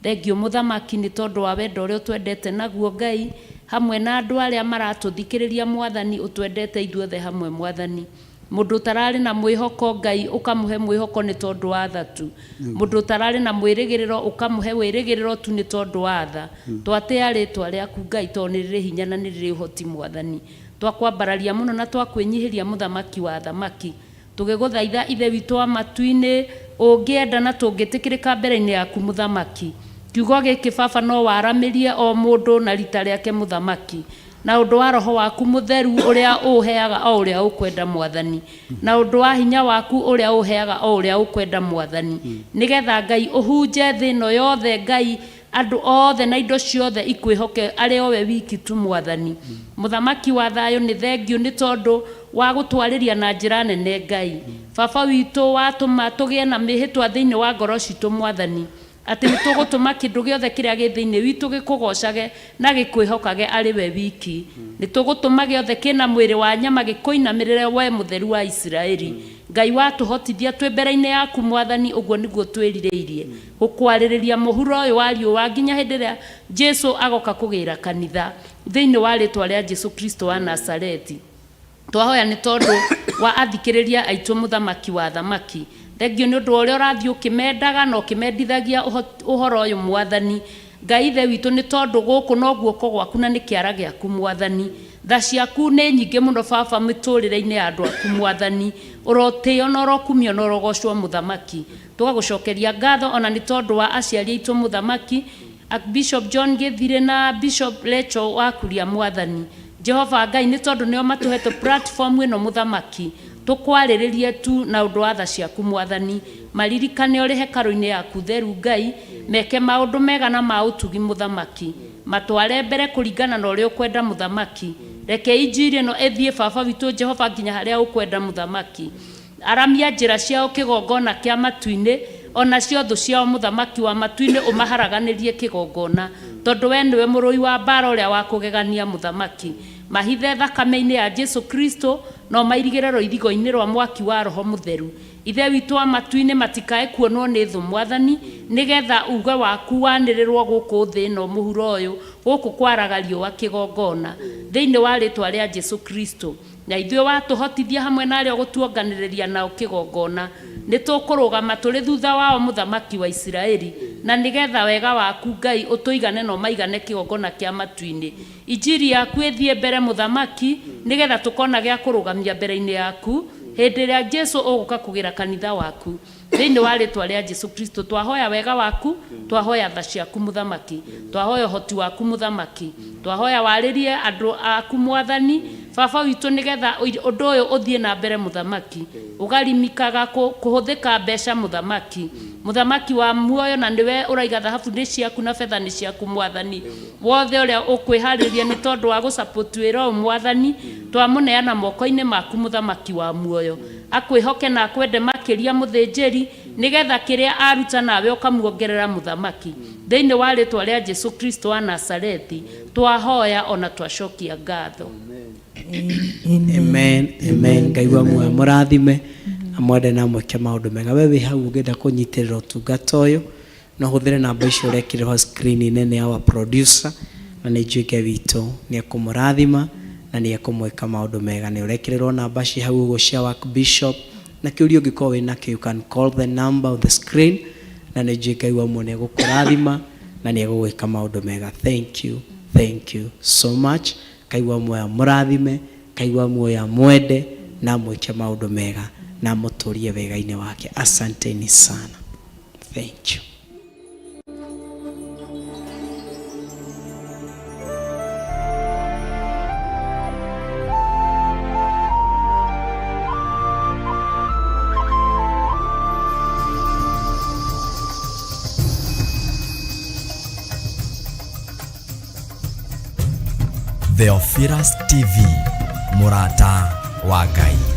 Thengiũ Mũthamaki nĩ tondũ wa wendo ũrĩa ũtwendete naguo Ngai, hamwe na andũ arĩa maratũthikĩrĩria Mwathani, ũtwendete ithuothe hamwe Mwathani. Mũndũ ũtararĩ na mwĩhoko Ngai ũkamũhe mwĩhoko nĩ tondũ wa tha tu. Mũndũ ũtararĩ na mwĩrĩgĩrĩro ũkamũhe wĩrĩgĩrĩro tu nĩ tondũ wa tha. Twatĩĩa rĩtwa rĩaku Ngai tondũ nĩ rĩrĩ hinya na nĩ rĩrĩ ũhoti Mwathani. Twakwambararia mũno na twakwĩnyihĩria Mũthamaki wa athamaki. Tũgĩgũthaitha Ithe witũ wa matu-inĩ, ũngĩenda na tũngĩtĩkĩrĩka mbere-inĩ yaku Mũthamaki. Kiugo gĩkĩ Baba no waramĩrie o mũndũ na rita rĩake Mũthamaki. Na ũndũ wa Roho waku Mũtheru ũrĩa ũũheaga o ũrĩa ũkwenda Mwathani. Na ũndũ wa hinya waku ũrĩa ũũheaga o ũrĩa ũkwenda Mwathani. Nĩgetha Ngai ũhunje thĩ ĩno yothe Ngai Andũ othe na indo ciothe ikwĩhoke arĩ o we wiki tu Mwathani. Mũthamaki wa thayũ nĩ thengiũ nĩ tondũ wa gũtwarĩria na njĩra nene Ngai. Baba witũ watũma tũgĩe na mĩhĩtwa thĩinĩ wa ngoro citũ Mwathani atĩ nĩ tũgũtũma kĩndũ gĩothe kĩrĩa gĩ thĩinĩ witũ gĩkũgocage na gĩkwĩhokage arĩ we wiki. Nĩ tũgũtũma gĩothe kĩna mwĩrĩ wa nyama gĩkũinamĩrĩre we Mũtheru wa Isiraeli. Ngai watũhotithia twĩ mbere-inĩ yaku Mwathani ũguo nĩguo twĩrirĩirie. Gũkwarĩrĩria mũhuro ũyũ wa riũa nginya hĩndĩ ĩrĩa Jesu agoka kũgĩra kanitha, thĩinĩ wa rĩtwa rĩa Jesu Kristo wa Nazareti. Twahoya nĩ tondũ wa athikĩrĩria aitũ Mũthamaki wa athamaki. Thengiũ nĩ ũndũ wa ũrĩa ũrathiĩ ũkĩmendaga na ũkĩmendithagia ũhoro ũyũ Mwathani. Ngai Ithe witũ nĩ tondũ gũkũ no guoko gwaku na nĩ kĩara gĩaku Mwathani. Tha ciaku nĩ nyingĩ mũno Baba mĩtũrĩre-inĩ ya andũ aku Mwathani. Ũrotĩo na ũrokumio na ũrogocwo Mũthamaki. Tũgagũcokeria ngatho ona nĩ tondũ wa aciari aitũ Mũthamaki, Archbishop John Gĩthirĩ na Bishop Rachel wa Kuria Mwathani. Jehova Ngai nĩ tondũ nĩo matũhete platform ĩno Mũthamaki, tũkwarĩrĩrie tu na ũndũ wa tha ciaku Mwathani. Maririkane ũrĩ hekarũ-inĩ yaku theru Ngai, meke maũndũ mega na ma ũtugi Mũthamaki. Matware mbere kũringana na ũrĩa ũkwenda Mũthamaki. Reke injiri ĩno ĩthiĩ Baba witũ Jehova nginya harĩa ũkwenda Mũthamaki. Aramia njĩra ciao kĩgongona kĩa matu-inĩ, o nacio thũ ciao Mũthamaki wa matu-inĩ ũmaharaganĩrie kĩgongona, tondũ wee nĩwe mũrũi wa mbaara ũrĩa wa kũgegania Mũthamaki. Mahithe thakame-inĩ ya Jesu Kristo, na ũmairigĩre rũirigo-inĩ rwa mwaki wa Roho Mũtheru. Ithe witũ wa matu-inĩ, matikae kuonwo nĩ thũ Mwathani, nĩ getha uuge waku wanĩrĩrwo gũkũ thĩ ĩno mũhuro ũyũ, gũkũ kwaraga riũa kĩgongona. Thĩinĩ wa rĩtwa rĩa Jesu Kristo. Na ithuĩ watũhotithia hamwe na arĩa ũgũtuonganĩrĩria nao kĩgongona, nĩtũkũrũgama tũrĩ thutha wao Mũthamaki wa Isiraeli, na nĩ getha wega waku, Ngai, ũtũigane na ũmaigane kĩgongona kĩa matu-inĩ. Injiri yaku ĩthiĩ mbere, Mũthamaki, nĩ getha tũkona gĩa kũrũgamia mbere-inĩ yaku hĩndĩ ĩrĩa Jesu ũgũka kũgĩra kanitha waku. Thĩinĩ wa rĩtwa rĩa Jesu Kristo twahoya wega waku, twahoya tha ciaku Mũthamaki, twahoya ũhoti waku Mũthamaki, twahoya warĩrie andũ aku Mwathani, Baba witũ, nĩgetha ũndũ ũyũ ũthiĩ na mbere Mũthamaki, ũgarimikaga kũhũthĩka mbeca Mũthamaki, Mũthamaki wa muoyo, na nĩwe ũraiga thahabu nĩ ciaku na betha nĩ ciaku Mwathani. Wothe ũrĩa ũkwĩharĩria nĩ tondũ wa gũ support wĩra ũyũ Mwathani, twamũneana moko-inĩ maku Mũthamaki wa muoyo. Akwĩhoke na akwende makĩria mũthĩnjĩri, nĩ getha kĩrĩa aruta nawe ũkamuongerera mũthamaki. Thĩinĩ wa rĩtwa rĩa Jesu Kristo wa Nasarethi, twahoya o na twacokia ngatho. Amen, amen. Ngai wa muoyo amũrathime, amwende na amwĩke maũndũ mega. We wĩ hau ũngĩenda kũnyitĩrĩra ũtungata ũyũ, no ũhũthĩre namba icio ũrekĩrĩrwo screen-inĩ nĩ our producer, na nĩ njũĩ Ngai witũ nĩ ekũmũrathima na nĩ ekũmwĩka maũndũ mega. Nĩ ũrekĩrĩrwo namba ci hau ũguo cia work bishop, na kĩũria ũngĩkorwo wĩ nakĩo you can call the number on the screen, na nĩ njũĩ Ngai wa muoyo nĩ egũkũrathima na nĩ egũgwĩka maũndũ mega. Thank you, thank you so much. Ngai wa muoyo amũrathime, Ngai wa muoyo amwende na amwĩke maũndũ mega na amũtũrie wega-inĩ wake. Asanteni sana. Thank you. Theophilus TV, mũrata wa Ngai.